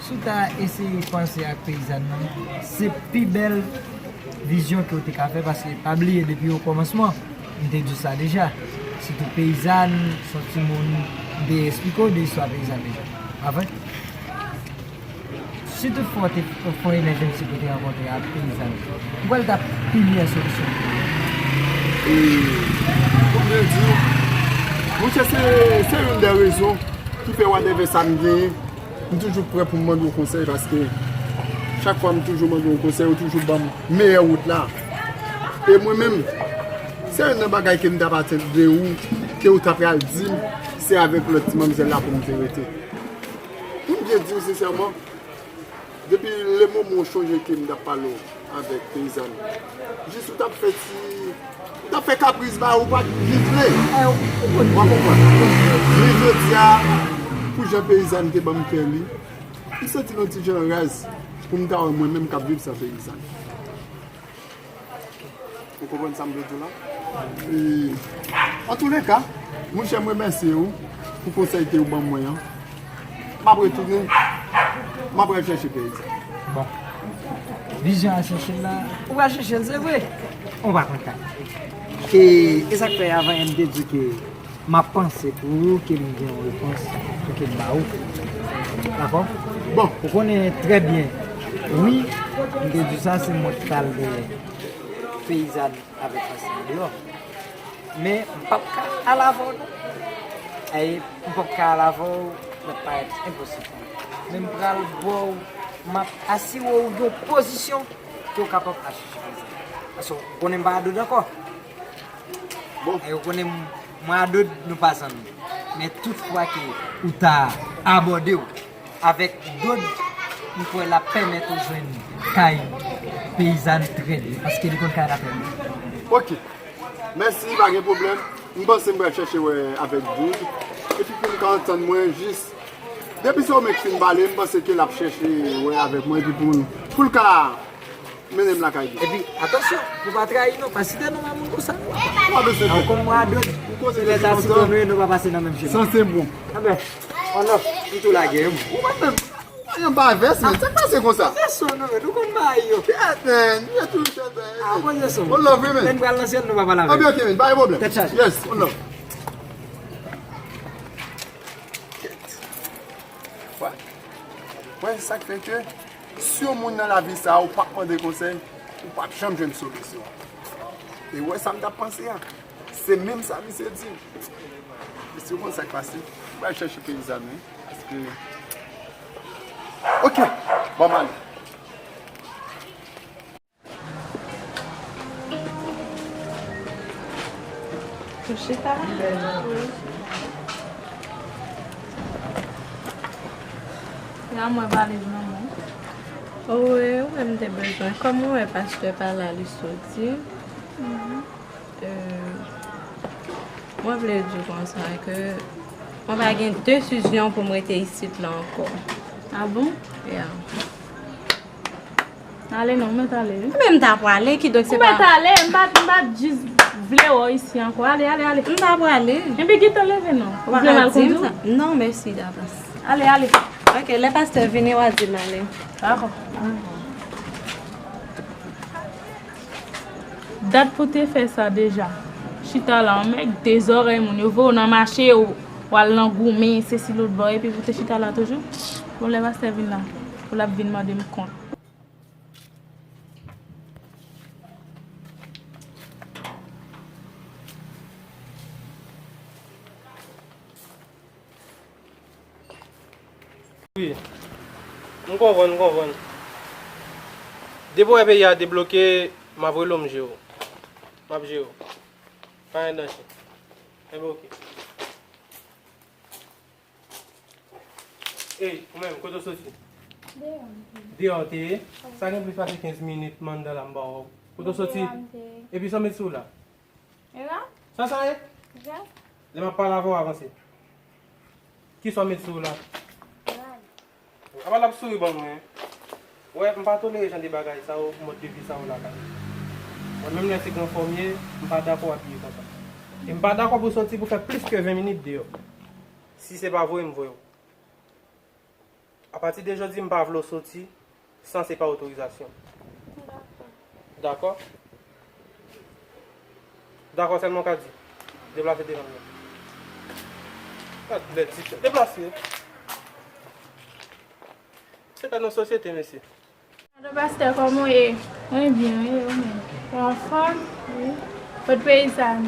si w ta eseye panse ak peyizàn nan, se pi bèl vizyon ke w te ka fè, paske pa bliye, depi okòmansman, m te di w sa deja. Sitou peyizàn, se yon timoun, m te esplike w de istwa peyizàn deja. Pa vre? Si tout fwa w te fè yon evanjelis pou w te rankontre ak peyizàn, m kwè l t ap pi meyè solisyon pou ou. E, pou m byen di w, monchè, se, se youn dè rezon ki fè whatever sa m genyen, m toujou prè pou m mande w konsèy, paske chak fwa m toujou mande w konsèy, ou toujou ban m meyè wout la. E mwen menm, se youn nan bagay ke m t ap atann de ou, ke ou ta pral di m, se avèk lòt ti manmzèl la pou m te rete. Pou m byen di w sensèman, depi le moman w chonje ke m t ap pale w, Avèk peyizàn. Jis ou t ap fè ti, ou t ap fè kapris ba ou pa t vin vle. W a konprann. Men jodi a, pou jan peyizàn te ban m kè li, m santi l yon ti jan rèz pou m ta wè mwen menm k ap viv san peyizàn. Ou konprann sa m vle di w la? E, antouleka, monchè, m remèsye w pou konsèy ke w ban mwen an. M ap retounen, m ap al chèche peyizàn. Bon. Vijan al chèche l la, ou pral chèche l, se vre. Ou pa konn kay. E, e sa k fè avan yè m te di w ke m ap panse pou ou ke m gen yon repons pou ke m ba ou. Dakò? Bon. Ou konnen trè byen. Wi, m te di w sa, se mwen ki t al gen peyizàn avèk ansyen deyò. Men m p ap ka al avè w non. Ay, m p ap ka al avè w, l ap parèt enposib pou mwen. Men m pral ba w, m ap asire w gen yon pozisyon ke w kapab al chèche peyizàn. Paske w konnen m pa a Dod ankò. Bon. E ou konnen m, mwen a Dod, nou pa zanmi. Men tout fwa ke ou ta abòde w avèk Dod, m kwè l ap pèmèt ou jwenn kay peyizàn trè byen, paske li konn kay la trè byen. Ok. Mèsi, pa gen pwoblèm. M panse m pral chèche wè avèk Dod. Epi pou m ka antann mwen jis. Depi se ou menm ki fin pale, m panse ke l ap chèche wè avèk mwen, epi pou, pou l ka mennen m lakay li. Epi, atansyon, pou pa trayi non, pa site non pa moun konsa non. Ou pa bezwen pè. Ou konn mwen a Dod, se lè ta site nou, nou pa pase nan menm chemen. Sa se bon. Anben, on off, m tou lage wi. Ou pa tann. Yon pa vès, men. Sa k pase konsa? Vès non, men, nou konn bagay yo. Kèt, men. Yo tou chantè. A, poze son. On love, wi, men. Lè n pral nan syèl, nou pa pale avè l. Anben, ok, men, pa gen pwoblèm. Tèt chaje. Yes, on love. Kèt. Wè. Wè, se sa k fè ke si yon moun nan lavi sa a, ou p ap mande konsèy, ou p ap janm jwenn solisyon. E wè sa m t ap panse a. Se menm sa misye di. Misye konn sa k pase. Ou pral chèche peyizàn wi. Paske. Ok. Bon, m ale. Ou chita? Wi. Ya mwen pale non mwen. Wi, wi, m te bezwen. Kòm ou wè pastè pa la, li soti. Mhm. Euh, mwen vle di w konsa ke mwen pa gen desizyon pou m rete isit la ankò. Ah bon? Yeah. Ale non, ou mèt ale wi. Ebyen, m ta prale, kidonk se pa. Ou mèt ale, m pa, m pa jis vle wè w isi ankò. Ale, ale, ale. M ta prale. Enben, gentan leve non. Ou vle m al kondwi w? Non, mèsi davans. Ale, ale. Ok, lè pastè vini, w a di m ale. Dakò. Dat pou te fè sa deja. Chita la, yon mèg, dezòrèy moun. Yo voye w nan mache, w, w al nan goumen, sesi lòt bò, epi pou te chita la toujou. Bon, lè pastè vin la, pou l ap vin mande m kont. Wi. M konprann, m konprann. Depi w wè peyi a debloke, m ap rele w, m jere w. M ap jere w. Pa gen danje. Enben, oke. Ey, ou menm, kote w soti? Deyò m te ye. Deyò w te ye? Sa gen plis pase kenz minit m anndan la, m pa wè w. Kote w soti? Deyò m te ye. Epi sa w met sou w la? E la? Sa sa ye? Vès. Lè m ap pale avè w, avanse. Kisa w met sou w la? Rad. Apa l ap souri ban mwen? Wè, m pa tolere jan de bagay sa yo, mòd de vi sa yo lakay. Mwen menm lè se gran fòm ye, m pa dakò abiye konsa. E m pa dakò pou soti pou fè plis ke ven minit deyò. Si se pa voye m voye w. Apati de jodi, m pa vle w soti san se pa otorizasyon. Dakò. Dakò? Dakò sèlman w ka di. Deplase devan m nan. Gad lè di, deplase. Se pa nan sosyete, mesye. Alo, pastè, kòman w ye? Mwen byen, wi, ou menm? Ou anfòm? Wi. Kot peyizàn?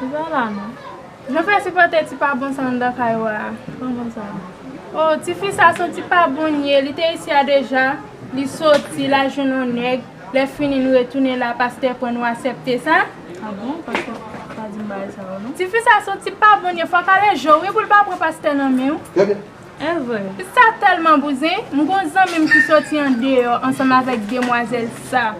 Li pa la, non. Jan fè sipòte ti pa bon sa anndan kay ou a? Kòman sa? O, tifi sa se yon ti pa bon li ye. Li te isi a deja. Li soti, l al jwenn yon nèg. Lè fini, nou retounen la, pastè pran nou aksepte sa. Ah bon? Pastè pa di m bagay sa yo, non. Tifi sa se yon ti pa bon li ye. Fòk ale jwe w, wi, pou l pa pran pastè nan men w. Trè byen. E vre. Sa tèlman bouzen. M gon zanmi m ki soti andeyò ansanm avèk demwazèl sa.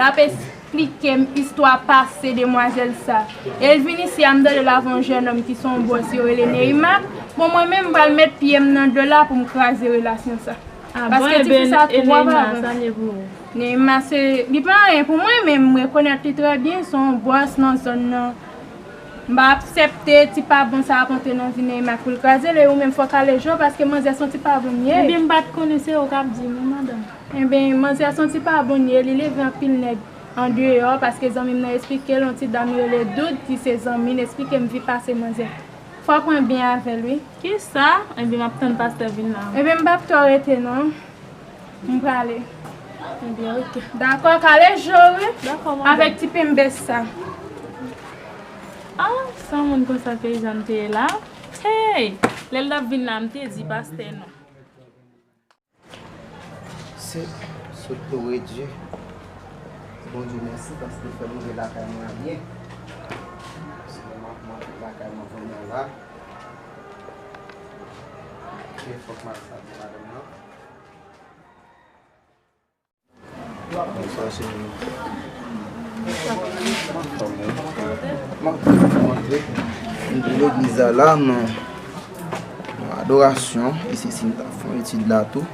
L ap esplike m istwa pase demwazèl sa. E l vin isi a, m tande l avè yon jèn òm ki se yon bòs yo rele Neyma. Bon, mwen menm, m pral met pye m nan dlo la pou m kraze relasyon sa. Ah bon, paske ti fi sa twò avanse. Neyma, se, li pa anyen pou mwen, men m rekonèt li trè byen, se yon bòs nan zòn nan. M pa aksepte ti pa bon sa ap antre nan vi Neyma pou l kraze l, e ou menm fò w kale je w, paske manzè se yon ti pa bon li ye. Ebyen, m pa t konnen se ou k ap di m wi, madanm. Ebyen, manzè se yon ti pa bon li ye, li leve anpil nèg andeyò, paske zanmi m nan esplike l, yon ti dam rele Doud, ki se zanmi l, esplike m vi pase manzè. Fò w pran byen avè l, wi. Kisa? Ebyen, m ap tann pastè vin la. Ebyen, m p ap twò rete, non. M prale. Ebyen, oke. Dakò, kale je w, wi. Dakò, madanm. Avèk ti penbes sa. Ah, se yon moun konsa peyizàn te ye la. Hey! Lè l t ap vin la, m te di pastè non. Se sot nou redi. Bondye mèsi paske fè m rive lakay mwen an byen. Paske m ap mande lakay mwen kounye a la. E fòk m al salye madanm nan. Bonswa, cheri. Kòman? M ap antre legliz la la, nan, nan adorasyon, e se si m ta fè yon etid la tou.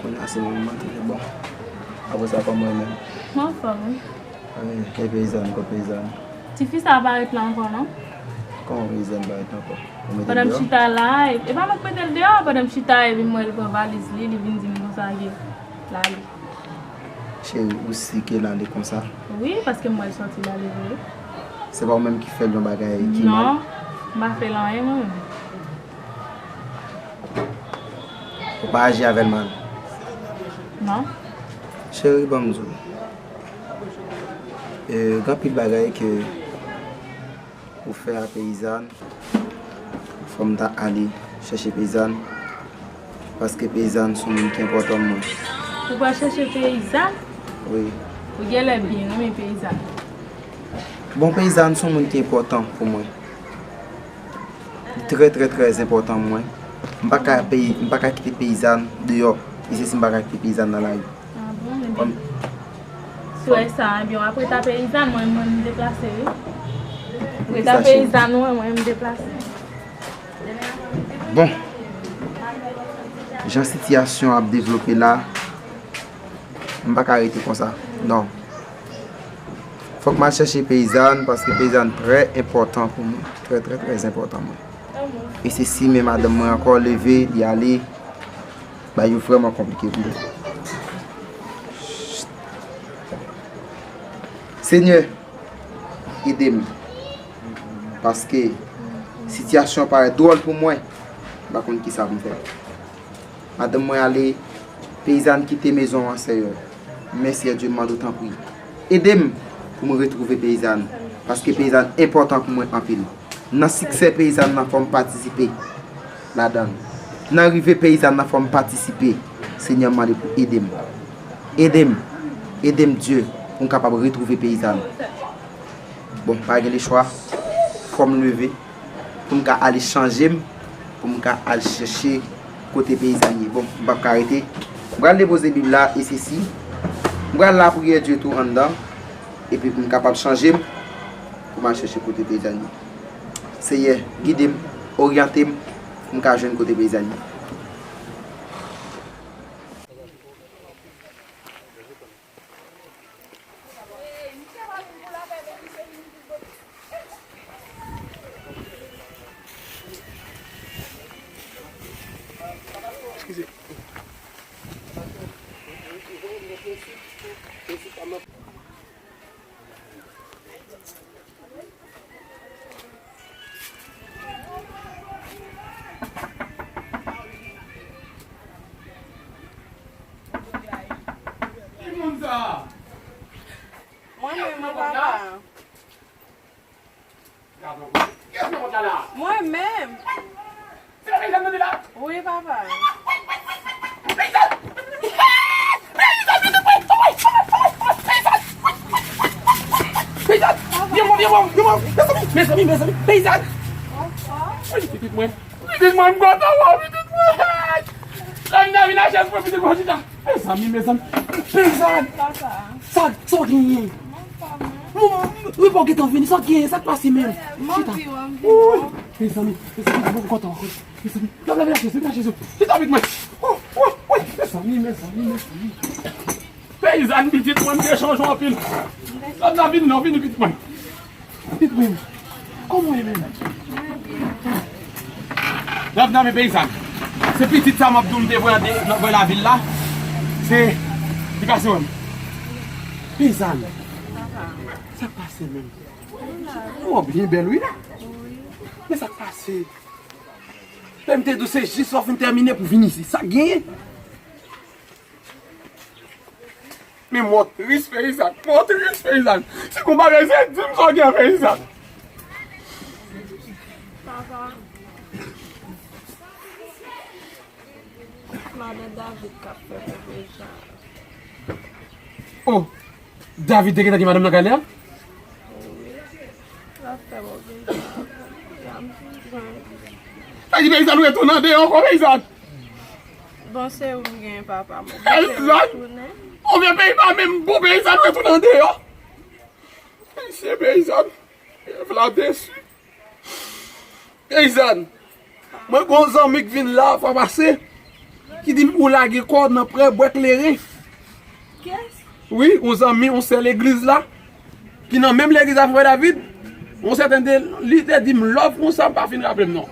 Kounye a se mwen m antre, bon. Apre sa, kòman ou menm? Mwen anfòm, wi. E, e peyizàn, kot peyizàn? Tifi sa a pa ret la ankò, non? Kòman peyizàn pa ret ankò? Ou mete l deyò? Pandan m chita la, e, e pa mwen k mete l deyò, pandan m chita, epi m wè l pran valiz li, li vin di m konsa ke l ale. Cheri, ou si ke l ale konsa? Wi, paske m wè l sòti l ale vre. Se pa ou menm ki fè l yon bagay ki mal? Non, m pa fè l anyen mwen menm. Ou pa aji avè l mal? Non. Cheri, ban m di w. E, gen anpil bagay ke ou fè a peyizàn. Fò m ta ale chèche peyizàn. Paske peyizàn se yon moun ki enpòtan pou mwen. Ou pral chèche peyizàn? Wi. Ou genlè byen renmen peyizàn. Bon, peyizàn se yon moun ki enpòtan pou mwen. Li trè, trè, trè enpòtan pou mwen. M pa ka peyi, m pa ka kite peyizàn deyò. E se si m pa ka kite peyizàn nan lari. Ah bon, ebyen. Si w wè sa, ebyen, w ap ret a peyizàn, mwen, mwen, m deplase, wi. Ret a peyizàn, mwen, mwen, m deplase. Bon. Jan sitiyasyon ap devlope la, m pa ka rete konsa. Non. Fòk m al chèche peyizàn, paske peyizàn trè enpòtan pou mwen. Trè, trè, trè enpòtan mwen. E se si men madanm mwen ankò leve, li ale, bagay yo vrèman konplike pou mwen. Senyè, ede m. Paske sitiyasyon parèt dwòl pou mwen. M pa konn kisa pou m fè. Madanm mwen ale, peyizàn kite mezon an, Senyè. Men, Senyè Dye, m mande w tanpri, ede m pou m retwouve peyizàn, paske peyizàn enpòtan pou mwen anpil. Nan siksè peyizàn nan, fò m patisipe ladan l. Nan rive peyizàn nan, fò m patisipe. Senyè, m mande pou ede m. Ede m. Ede m, Dye, pou m kapab retwouve peyizàn. Bon, pa gen lechwa. Fò m leve pou m ka ale chanje m, pou m ka al chèche kote peyizàn ye. Bon, m p ap ka rete. M pral depoze Bib la, e se si. M pral lapriyè Dye tou anndan, epi pou m kapab chanje m, pou m al chèche kote peyizàn ye. Seyè, gide m, oryante m, pou m ka jwenn kote peyizàn ye. Ki moun sa a? Mwen menm, wi, papa. Kiyès nan pòt la la? Mwen menm. Se la peyizàn nan la? Wi, papa. Peyizàn! Peyizàn! Peyizàn! Peyizàn! Peyizàn! Peyizàn! Vye mò, vye mò, vye mò! Mezanmi, mezanmi, mezanmi! Peyizàn! Wi, pitit mwen! Pitit mwen, m kontan wè w, pitit mwen! Lè m nan vin a chèz mwen, pitit mwen, chita! Mezanmi, mezanmi. Peyizàn! Papa. Sa, sa w genyen? Mwen pa mwen. Mwen, mwen, mwen pa w gentan vini. Sa w genyen? Sa k pase menm? Mwen chita. Anvi, anvi. Wouy! Mezanmi, mezanmi, mwen kontan ankò. Mezanmi, lave, lave, lave, lave, lave. Chita avèk mwen. Wouy, wouy, wouy. Mezanmi, mezanmi, mezanmi. Peyizàn, pitit mwen, m te chanje w anpil. Lòt la vin non, vini pitit mwen. Pitit mwen, kòman w ye menm? Lòt la men peyizàn. Se pitit sa m ap di w m te voye nan de- nan voye lavil la. Se, li pase wè m. Peyizàn, sa k pase menm? Ou byen bèl wi la. Men sa k pase? Lè m te di w se jis lè w fin tèmine pou vin isit. Sa k genyen? Men mwen tris peyizàn, mwen tris peyizàn. Si gon bagay se di m sa w gen peyizàn. Papa, madan David k ap fè move jan. Oh, David te gentan gen madanm nan kay li a? Wi. L ap fè move jan. Sa di peyizàn ou retounen deyò ankò peyizàn. Bon, se ou m gen papa m. Peyizàn! Ou vye peyi pa menm bon peyizàn ou retounen deyò. Mesye peyizàn. Vla desi. Peyizàn, mwen gon zanmi k vin la fwa pase, ki di m ou lage kò nan prè bwè kleren. Kiyès? Wi, yon zanmi, yon sè legliz la, ki nan menm legliz avèk Frè David, yon sèten de, li te di m lòv konsa, m pa fin raple m non.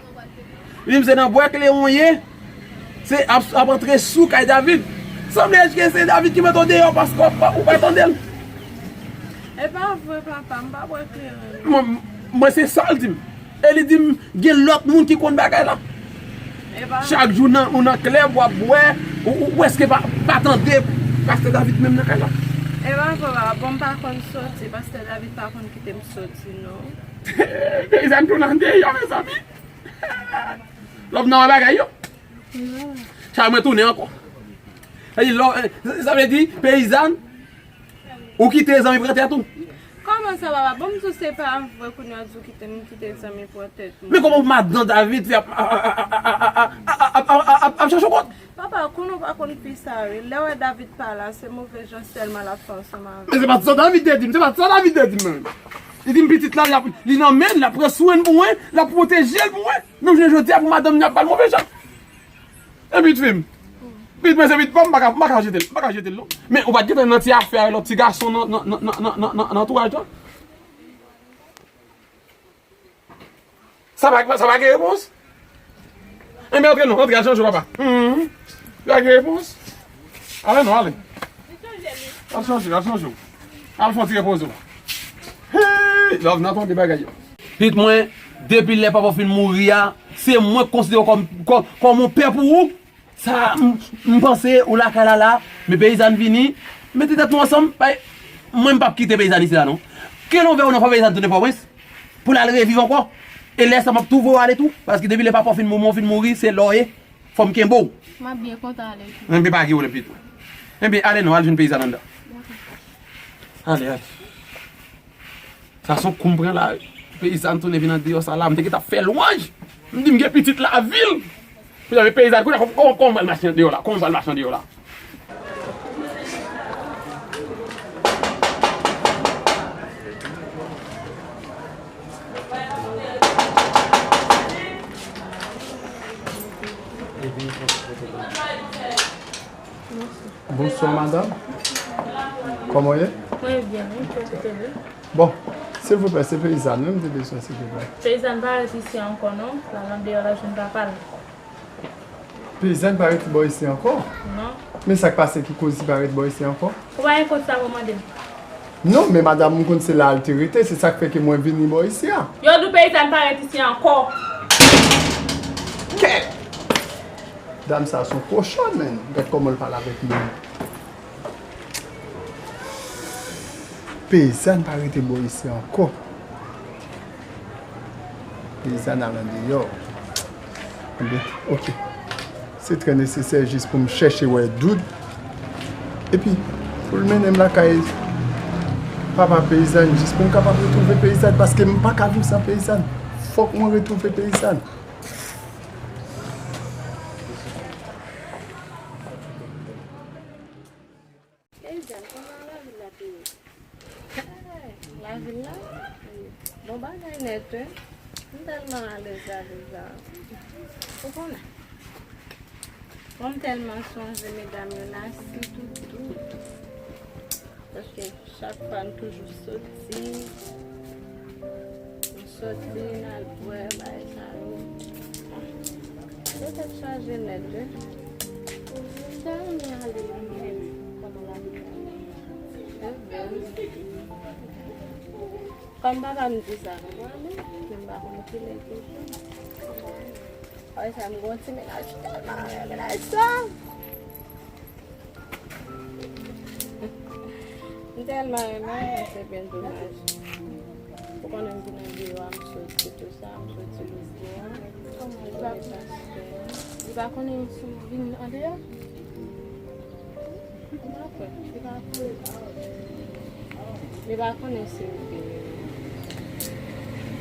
Li di m se nan bwè kleren w ye, se ap, ap antre sou kay David. Sanble ke se David ki mete w deyò paske w pa, ou pa tande l. E pa vre, papa, m pa bwè kleren. Mwen, mwen se sa l di m. E li di m, gen lòt moun ki konn bagay la. E pa Chak jou nan, ou nan klèb, w ap bwè, ou, ou prèske pa, pa tande Pastè David menm nan kay la. E pa vre, papa, bon, m pa konn soti, Pastè David pa konn kite m soti, non. Peyizàn tounen deyò, mezanmi. Lòv nan bagay yo. Chay mwen tounen ankò. Sa vle di, lò, eh, sa vle di, peyizàn, ou kite zanmi pran tèt ou. Kòman sa, papa? Bon, m di w se pa vre kounye a di w kite m kite zanmi pran tèt mwen. Men kòman madan David fè ap, ap, ap chache w kont? Papa, konnen w pa konn fi sa, wi. Lè w wè David pa la, se move jan sèlman l ap fè ansanm avè w. Men se pa sa David te di m, se pa sa David te di m menm. Li di m pitit la, li ap, li nan men l, l ap pran swen l pou mwen, l ap pwoteje l pou mwen. Menm jounen jodi a, pou madanm li ap ba l move jan. E pitit fi m. Pitit mwen se pitit pa m, m pa ka, m pa ka jete l, m pa ka jete l non. Men ou pa t gentan nan ti afè avèk lòt ti gason nan, nan, nan antouraj la? Sa pa, sa pa gen repons? Enben antre non, antre al chanje w papa. Mhm. Sa pa gen repons? Ale non, ale. Al chanje, al chanje w. Al fè yon ti repoze w. Hey, love nan tonbe bagay yo. Pitit mwen, depi lè papa w fin mouri a, se mwen k konsidere w kòm, kòm, kòm yon pè pou ou. Sa, m, m panse ou lakay la la, men peyizàn vini, mete tèt nou ansanm, bay, mwen m p ap kite peyizàn isi la non. Ke lonvè ou nan fò peyizàn tounen Pòtoprens, pou l al reviv ankò. E lè sa m ap tou voye w ale tou, paske depi lè papa w fin mouri, fin mouri, se la w ye, fò m kenbe w. M ap byen kontan ale tou. Enben pa gen pwoblèm pitit mwen. Enben ale non, al jwenn peyizàn anndan. Ale, ale. Sa se yon kou m pran la. Peyizàn tounen vin andeyò sa la. M te gentan ap fè lwanj. M di m gen pitit lavil. Pou y ap peyizàn kounye a, kòman, kòman m pral mache andeyò la? Kòman m pral mache andeyò la? Bonswa madanm. Kòman w ye? Mwen byen, wi, pwofite wi. Bon, silvouplè, se peyizàn wi m te bezwen, silvouplè. Peyizàn pa ret isi ankò non, l al andeyò, l al jwenn papa l. Peyizàn pa ret bò isi ankò? Non. Men sa k pase ki koz li pa ret bò isi ankò? Ou pa gen kont sa pou mande m? Non, men madanm, m konn se la l te rete, se sa k fè ke mwen vini bò isi a. Yo di w peyizàn pa ret isi ankò. Kèt! Dam sa se yon kochòn, menn. Gad kòman l pale avèk moun. Peyizàn pa rete bò isi ankò. Peyizàn al andeyò. Enben, oke. Se trè nesesè jis pou m chèche wè Doud. Epi, pou l mennen m lakay papa peyizàn, jis pou m kapab retwouve peyizàn, paske m pa ka viv san peyizàn. Fòk mwen retwouve peyizàn. Kòman lavil la te ye? Hey, lavil la? Bon bagay nèt, wi. M tèlman alèz lavil la. Ou konnen. Bon, m tèlman sonje medam yo la, sitou tou. Paske chak fwa n toujou soti. Soti, n al bwè, bagay sa yo. Yo tèt chaje nèt, wi. Sa renmen ale la menm, kòman la vi la ye. Kòm papa m di sa, nou pral ale, men m pa konn kilè toujou. Ay, sa m gon ti mennaj tèlman renmen mennaj sa. M tèlman renmen, men se byen domaj. Ou konnen m vin andeyò a, m soti tou sa, m soti Lwizyen an. Li pa konnen si w vin andeyò? Li pa kwè, li pa kwè. Li pa konnen si w vin.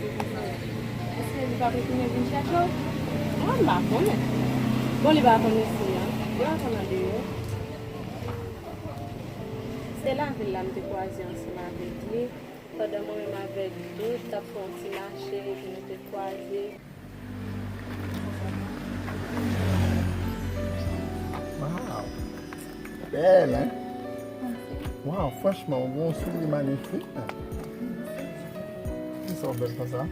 Èske li p ap retounen vin chèche w? Mwen, m pa konnen. Bon, li pa konn isi a. Li pa konn andeyò. Se lavil la m te kwaze ansanm avèk li. Pandan mwen menm avèk Doud t ap fè yon ti mache, epi nou te kwaze. Waw! Bèl, hein? Waw, franchman, ou gen yon souri manifik. Kisa w bèl konsa?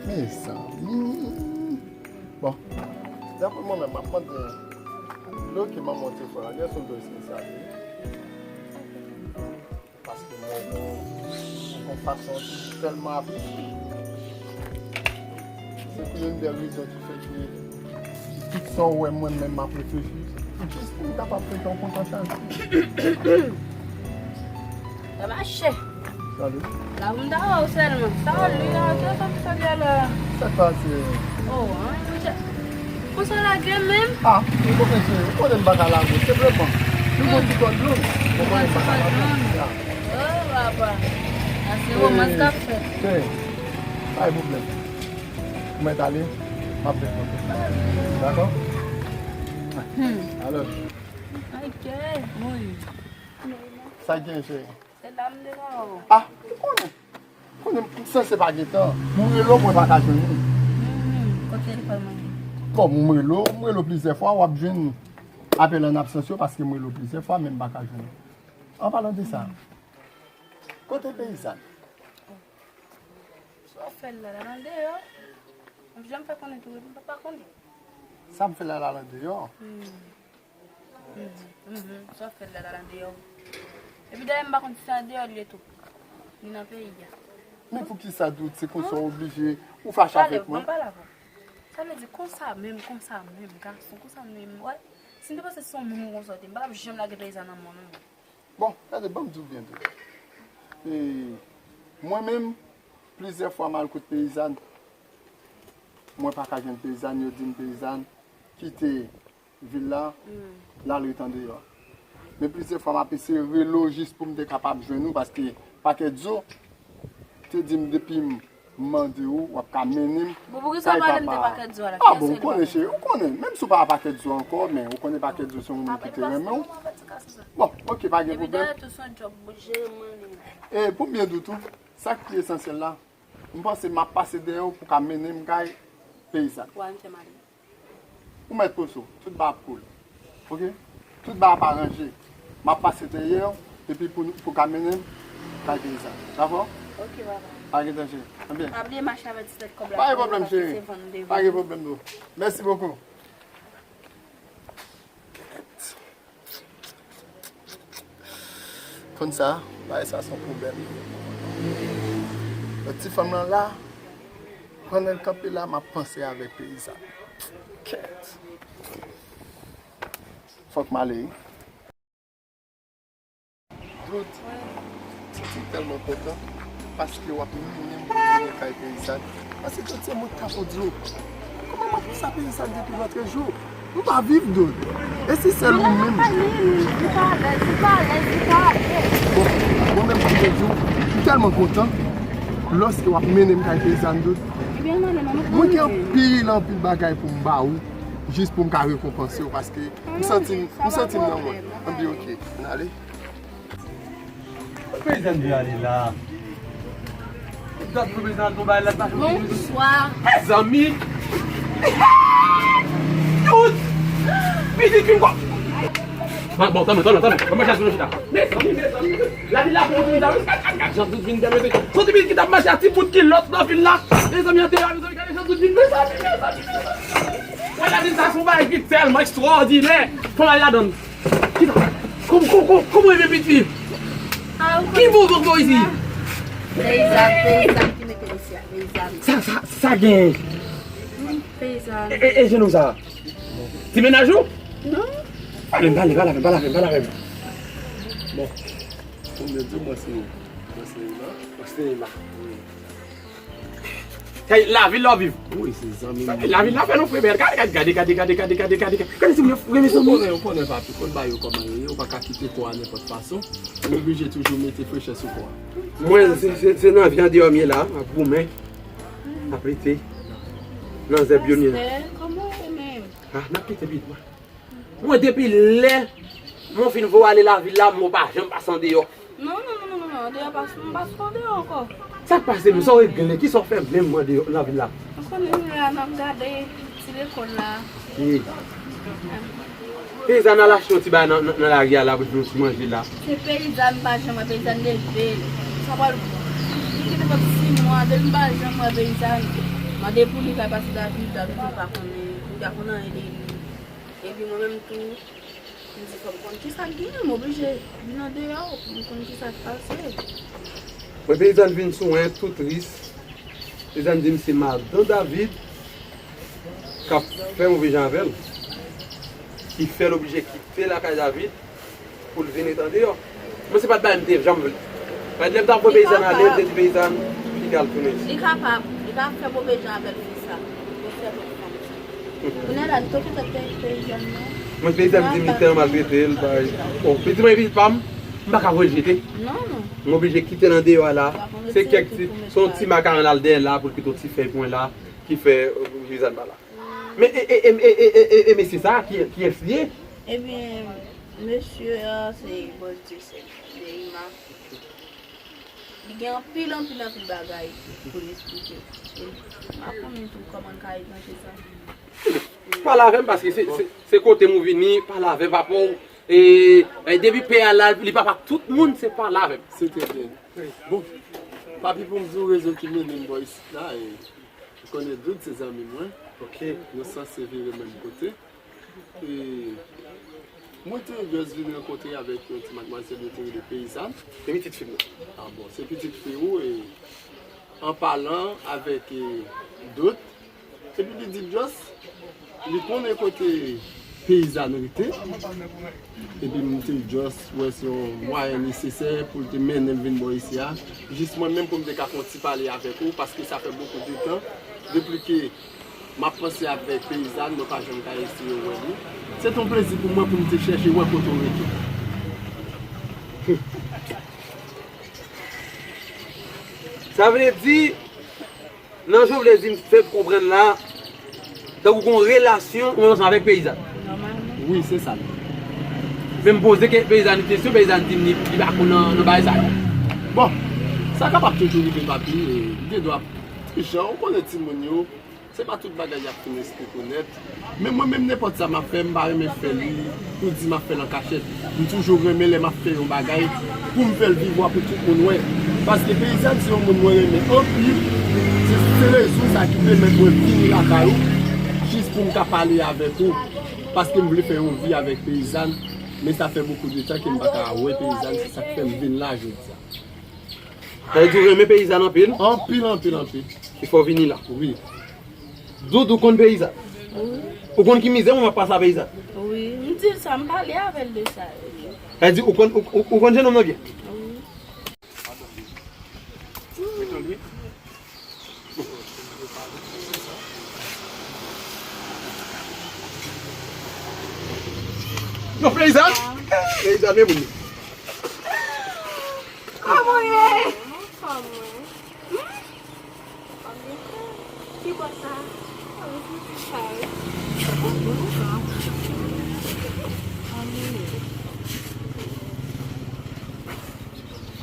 Mezanmi. Bon, daprè mwen menm, m ap mande dlo ke manman w te fè a, gen yon dlo espesyal, wi. Paske mwen, yon fason tèlman ap Se pou youn dè rezon ki fè ke tout sa w wè mwen menm m ap reflechi, se jis pou m kapab fè kè w kontan chak jou. Sa mache. Salut. La pou m ta wè w sèlman. Salut, ah, kè sa ki sòti alè a? Sa k pase? Oh, hein, pou sa lage menm? Ah, ou konnen se, ou konnen m pa ka lage, senpleman. Nou gon ti kòn dlo, ou konnen m pa ka lage. Oh, papa. A se romans k ap fèt. Hey, pa gen pwoblèm. Ou mèt ale, m ap vin kote. Dakò? Hmm. Alò. Ok, Moyiz. Sa k gen, cheri? Se la m te ka wè w. Ah, ou konnen. Konnen, m sanse pa gen tan. M rele w, mwen pa ka jwenn ou. Hmm, kot telefòn mwen ye? Bon, m rele w, m rele w plizyè fwa, w ap jwenn apèl an absans yo, paske m rele w plizyè fwa, men m pa ka jwenn ou. An palan de sa, kote peyizàn? Sa w fè l la, l al andeyò. M janm fè konnen tou, epi m pa konnen. Sa m fè l la, l al andeyò? Hmm. Mhm, mhm. Sa w fè l la, l al andeyò? Epi dayè, m pa konn si se andeyò l ye tou. Ni nan peyi a. Men poukisa Doud, se konsa w oblije, ou fache avèk mwen? Pale, pale avè m. Sa vle di konsa menm, konsa menm, gason, konsa menm, wè. Si m te panse se yon moun konsa w te, m pa t ap janm lage peyizàn nan men w, non. Bon, gade, ban m di w byen tou. E, mwen menm, plizyè fwa m al kot peyizàn, mwen pa ka jwenn peyizàn, yo di m peyizàn kite vil la, l al ret andeyò. Men plizyè fwa m ap eseye rele w jis pou m te kapab jwenn ou, paske Pakèt Zo te di m depi m mande w, w ap ka mennen m kay papa. Bon, poukisa w pa rele m te Pakèt Zo a la? Ah bon, ou konnen cheri, ou konnen. Menm si w pa Pakèt Zo ankò, men ou konnen Pakèt Zo se yon moun ki te renmen w. Bon, ok, pa gen pwoblèm. Epi dayè tou se yon djòb, jere mwen li. E pou m byen di w tou, sa k pi esansyèl la, m panse m ap pase dèyè w pou w ka mennen m kay peyizàn. Wa, m fè m ale. Ou mèt poze w, tout bagay ap koule. Ok? Tout bagay ap aranje. M ap pase dèyè w, epi pou, pou ka mennen m kay peyizàn. Dakò? Ok, papa. Pa gen danje. Anbyen. Pa bliye mache avèk ti tèt kòb la. Pa gen pwoblèm, cheri. Pa gen pwoblèm, non. Mèsi bokou. Konn sa, bagay sa se yon pwoblèm. Ti fanm lan la, pandan l kanpe la, m ap panse avèk peyizàn. Kèt. Fòk m ale wi. Doud, m santi m tèlman kontan paske w ap mennen m pou vin kay peyizàn. Paske Doud, se mwen k ka fè w dlo. Kòman m ap fè sa peyizàn depi lòtrejou? M pa viv, Doud. E si sèl ou menm? Li pa alèz, li pa alèz, li pa alèz. Bon, mwen menm, m te di w, m tèlman kontan lòske w ap mennen m kay peyizàn, Doud. Mwen gen anpil, anpil bagay pou m ba ou. Jis pou m ka rekonpanse w, paske m santi m, m santi m nan mwen. M di, "Ok, ann ale." Peyizan dwe ale la. Dat pou peyizan al tonbe la, l pa janm vini. Bonswa. Mezanmi. Tout. Pitit fin kwa. Bon, bon, tanmen, tanmen, tanmen. Mwen mache sou chita. Mezanmi, mezanmi. Lavil la fè yon touris la, wi. Gad, gad, gad, jan tout vin dèmen. Se yon ti pitit ki t ap mache a ti bout kilòt nan vil la. Mezanmi, an te la, mezanmi, gade jan tout vin. Mezanmi, mezanmi, mezanmi. Gad, lavil sa se yon bagay ki tèlman ekstwòdinè. Fò m al ladan l. Kisa? Kòman, kòman, kòman, kòman w rive vin fini? Ki bon bò isi? Peyizan, peyizan ki mete m isi a, peyizan. Sa, sa, sa gen? Peyizan. E, e, e jenou sa? Ti mennaj ou? Non. Pale m, pale, pale avè m, pale avè m, pale avè m. Bon. Kòm yo di, mwen se, mwen se Emma. Mwen se Emma. Wi. Kay, lavil la w viv. Wi, se zanmi m. Lavil la fè nou fre bèl. Gade, gade, gade. Gade si moun yo renmen zanmi. Ou konnen, ou konnen, papi, konn bagay yo kòman yo ye, ou pa ka kite kò a nenpòt fason. Ou oblije toujou mete frechè sou kò a. Mwen, se, se, se nan vi andeyò m ye la, m ap goumen, m ap lite nan zèb yo n ye la. Pastè, kòman ou menm? Ah, n ap kite bit mwen. Mwen, depi lè mwen fin voye ale lavil la, mwen pa janm pase andeyò. Non, non, non, non, non, non, andeyò pa, m pa sou andeyò ankò. Sa k pase menm? Sa w regle? Kisa w fè menm andeyò lavil la? Ou konnen nou la, n ap gade ti lekòl la. Ok. Peyizàn al achte yon ti bagay nan, nan, nan lari a la pou l fè yon ti manje la. Se peyizàn, m pa janm wè peyizàn leve l. Sa pral pike nenpòt sis mwa, depi m pa janm wè peyizàn. Mande pou li kay pase lavil la, li pa konnen, li pa konn anyen de li. Epi mwen menm tou, m di fò m konn kisa k genyen, m oblije vin andeyò pou m konn kisa k pase. Mwen peyizàn vin sou mwen tou tris. Peyizàn di m se madan David k ap fè move jan avè l, ki fè l oblije kite lakay David pou l vin ret andeyò. Mwen se pa t bagay m te janm vle. Paske lè m t ap voye peyizàn ale, m te di peyizàn kite al tounen isit. Li kapab, li ka fè move jan avèk fi sa. Li fè lòt fanm sa. Kounye a la, li toujou tèt peyizàn nan. Mwen peyizàn di m li tèlman maltrete l, bay. Bon, pitit mwen, pitit pa m, m pa ka voye l jete. Non, non. M oblije kite l andeyò a la. Se kèk ti, se yon ti makaron l al dèyè la pou l kite yon ti fèy pou mwen la, ki fè, euh, peyizàn pa la. Men, e, e, e mesye sa, ki, kiyès li ye? Ebyen, mesye a, se Bondye sèl. Neima. Li gen anpil, anpil, anpil bagay pou l esplike. E m pa konnen tou kòman l ka egzante sa. Pale avè m, paske se, se, se kote m ou vini, pale avè papa w. E, e depi pè a la, li papa tout moun, se pale avè m. Se trè byen. Bon, papi, pou m di w rezon ki mennen m bò isit la, e, ou konnen Doud se zanmi mwen. Ok. Nou sanse vive menm kote. E mwen te just vin rankontre avèk yon ti madmwazèl yo te rele Peyizàn. Se pitit fi m nan. Ah bon, se pitit fi ou, e an palan avèk, e, Doud, epi li di just, li konnen kote Peyizàn rete. Epi m te just wè se yon mwayen nesesè pou l te mennen m vin bò isi a. Jis mwen menm pou m te ka fè yon ti pale avèk ou, paske sa fè bokou de tan depi ke m ap panse avèk Peyizàn, mwen pa janm ka eseye wè li. Se te yon plezi pou mwen pou m te chèche wè kote w rete. Sa vle di, nan jan w vle di m fè m konprann la, tankou gon relasyon ou ansanm avèk Peyizàn. Nòmalman. Wi, se sa. Men m poze ke Peyizàn kesyon, Peyizàn di m li, li pa konn nan, nan bagay sa yo. Bon, sa kapab toujou rive, papi, e, li gen dwa, jan ou konnen timoun yo, se pa tout bagay y ap fin esplike w nèt. Men mwen menm, nenpòt sa m ap fè, m pa renmen fè li pou di m ap fè l an kachèt. M toujou renmen lè m ap fè yon bagay pou m fè l vivwa pou tout moun wè. Paske Peyizàn se yon moun mwen renmen anpil. Se, se rezon sa ki pèmèt mwen vini lakay ou, jis pou m ka pale avèk ou. Paske m vle fè yon vi avèk Peyizàn, men sa fè bokou de tan ke m pa ka wè Peyizàn, se sa k fè m vin la jodi a. Sa vle di w renmen Peyizàn anpil? Anpil, anpil, anpil. Ki fè w vini la? Wi. Doud, ou konn Peyizàn? Wi. Ou konn ki mizè mwen ap pase a Peyizàn? Wi. M di l sa, m pale avè l de sa. Sa vle di ou konn, ou, ou, ou konn jennonm nan byen? Wi. Non, Peyizàn! Peyizàn, men moun. Kòman w ye? Anfòm, wi. Hmm? Ki bò sa? Sa wi.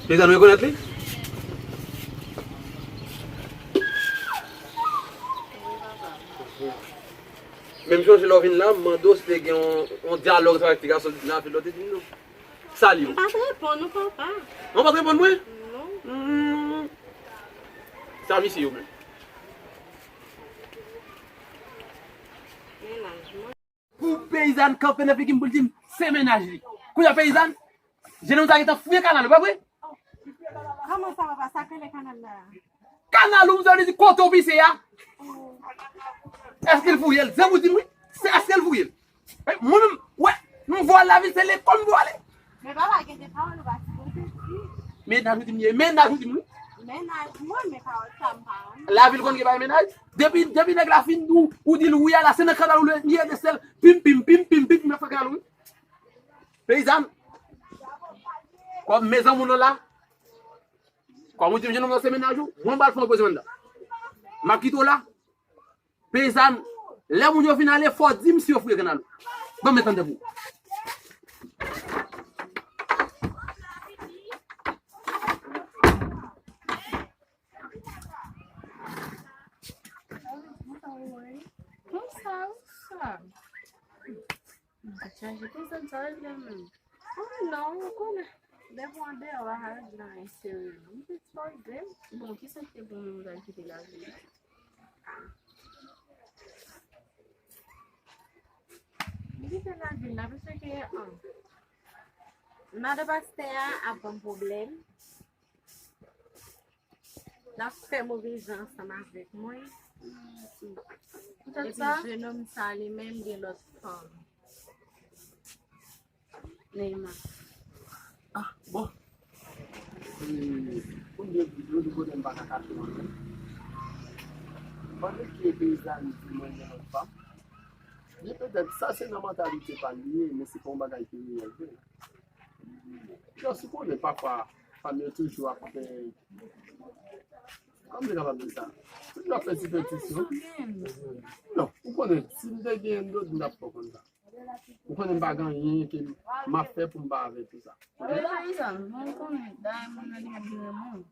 Peyizan, nou rekonèt li? Men m chonje lè w vin la, m mande w si te gen yon, yon dyalòg sa avèk ti gason nan vil la, w te di m non. Sa li yo? M pa t reponn ou, papa. Non, w pa t reponn mwen? Non. Hmm. Sa misye yo menm? Mennaj mwen. Pou peyizàn kanpe nan figi m pou l di m se mennaj li. Kounye a peyizàn, jenòm sa gentan fouye kanal ou, pa vre? Kòman sa, papa? Sa k rele kanal la? Kanal ou, m sa vle di kote w pise a. Èske l fouye l? Se ou di m wi. Se èske l fouye l? E, mwen menm, wè, m vwale lavi, se lekòl m vwale. Men papa, gen de pawòl ou pa sipoze di. Mennaj ou di m ye, mennaj ou di m wi. Mennaj mwen, men pawòl sa m pa renmen. Lavi l konn gen bagay mennaj? Depi, depi nèg la fin di w, ou di l wi a la, se nan kanal ou li ye, de sèl, pim, pim, pim, pim, pim, pim, nan fè kanal wi. Peyizàn, kòm mezanmi w nan la, kòm ou di m jenòm nan se mennaj ou, mwen m pral fè yon poze anndan. M ap kite w la. Peyizàn, lè moun yo fin ale, fò w di m si yo fouye kanal ou. Ban m met anndan pou ou. Konsa, konsa. M pa t chache konsa, sa regle menm. Oh non, ou konnen. Depi w andeyò, w pa ka regle anyen serye non. M te fò regle. Bon, kisa k te pou mwen, m pral kite lavi m? M kite lavi m la, paske, ah, madan pastè a ap ban m pwoblèm. L ap fè move jan ansanm avèk mwen. Poutèt sa, epi jenòm sa li menm gen lòt fanm. Neymar. Ah, bon. E, pou m byen di w, gen kote m pa ka kache w anyen. Mande ke peyizàn di mwen gen lòt fanm. Li petèt, sa se nan mantalite pa l li ye, men se pa yon bagay ki reyèl vre. Jan si w konnen, pafwa, fanm yo toujou ap fè, kòman m te kapab di sa? Toujou ap fè ti petisyon. Non, ou konnen, si m te gen dòt, m t ap fè w konn sa. Ou konnen m pa gen anyen ke m ap fè pou m pa avè tou sa. Wi, peyizàn, mwen konnen, dayè moun nan li menm li renmen w.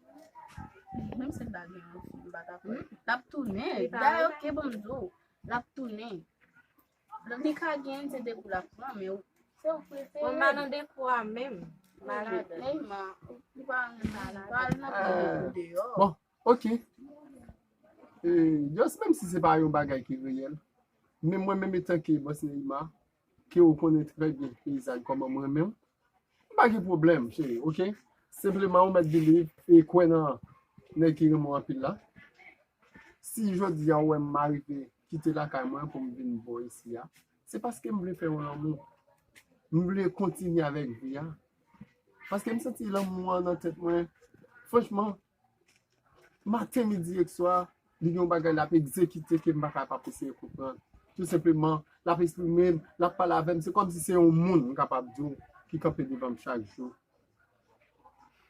Menm si l ta gen yon fi, m pa t ap, l ap tounen. Dayè, oke, bon, m di w, l ap tounen. Li ka gen, se de kou l ap pran, men ou, se ou prefere. Mwen pa nan de kou a menm. Malad. Neymar, ou pa renmen, pa al nan pale pou deyò. Bon, oke. E, just menm si se pa yon bagay ki reyèl, men mwen menm etanke bòs Neymar, ke ou konnen trè byen peyizàn kòman mwen menm, m pa gen pwoblèm, cheri, oke? Senpleman, ou mèt believe e kwè nan nèg ki renmen w anpil la. Si jodi a ou wè m arive kite lakay mwen pou m vin bò isi a, se paske m vle fè yon lanmou. M vle kontinye avèk vi a. Paske m santi lanmou an nan tèt mwen. Franchman, maten, midi ek swa, li gen yon bagay l ap egzekite ke m pa ka p ap eseye konprann. Tou senpleman, l ap eksprime m, l ap pale avè m. Se kòmsi se yon moun, m kapab di w, ki kanpe devan m chak jou.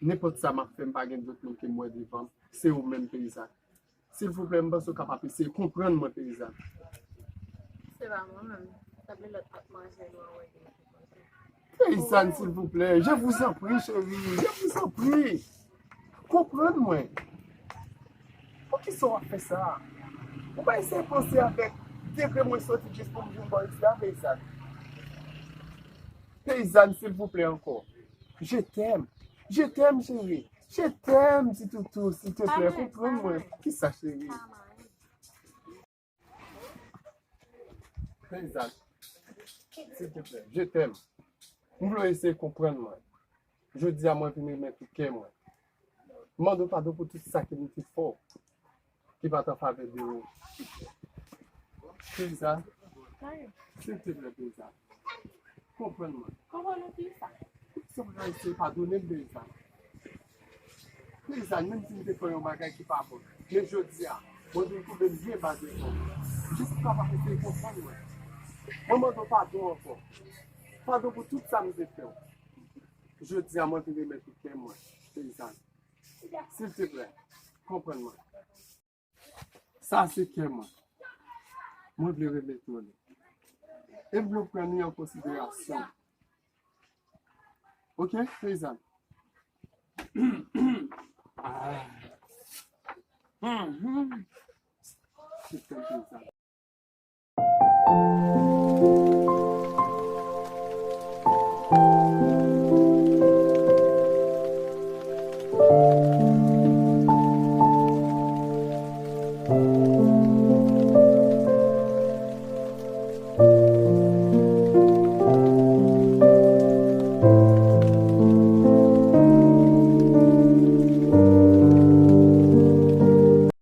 Nenpòt sa m ap fè, m pa gen dòt moun ke m wè devan m. Se ou menm, peyizàn. Silvouplè, m panse w kapab eseye konprann mwen, peyizàn. Se pa mwen menm. Tanpri lòt pot manje nou an wè gen. Peyizàn, silvouplè, je vous en prie, chérie, je vous en prie. Konprann mwen. Poukisa w ap fè sa? Ou pa eseye panse avèk degre mwen soti jis pou m vin bò isi a, peyizàn. Peyizàn, silvouplè, ankò. Je t'aime. Je t'aime, chérie. Je t'aime, ti toutou, s'il te plaît, konprann mwen. Kisa, cheri? Peyizàn, s'il te plaît, je t'aime. M vle w eseye konprann mwen. Jodi a, mwen vin remèt ou kè mwen. M mande w padon pou tout sa ke m te fè w ki pa t an favè de ou. Peyizàn, s'il te plaît, peyizàn. Konprann mwen. Konprann ou ki sa? Sa w ka eseye padone m, peyizàn. Peyizàn, menm si m te fè yon bagay ki pa bon, men jodi a, Bondye kouvri m byen ba devan w. Jis pou w kapab eseye konprann mwen. Mwen mande w padon ankò. Padon pou tout sa m te fè w. Jodi a, mwen vin remèt ou kè mwen, peyizàn. Silteplè, konprann mwen. Sa se kè mwen. Mwen vle remèt ou li. e m vle w pran li an konsiderasyon. Ok, peyizan? Ah. Mhm. Peyizan.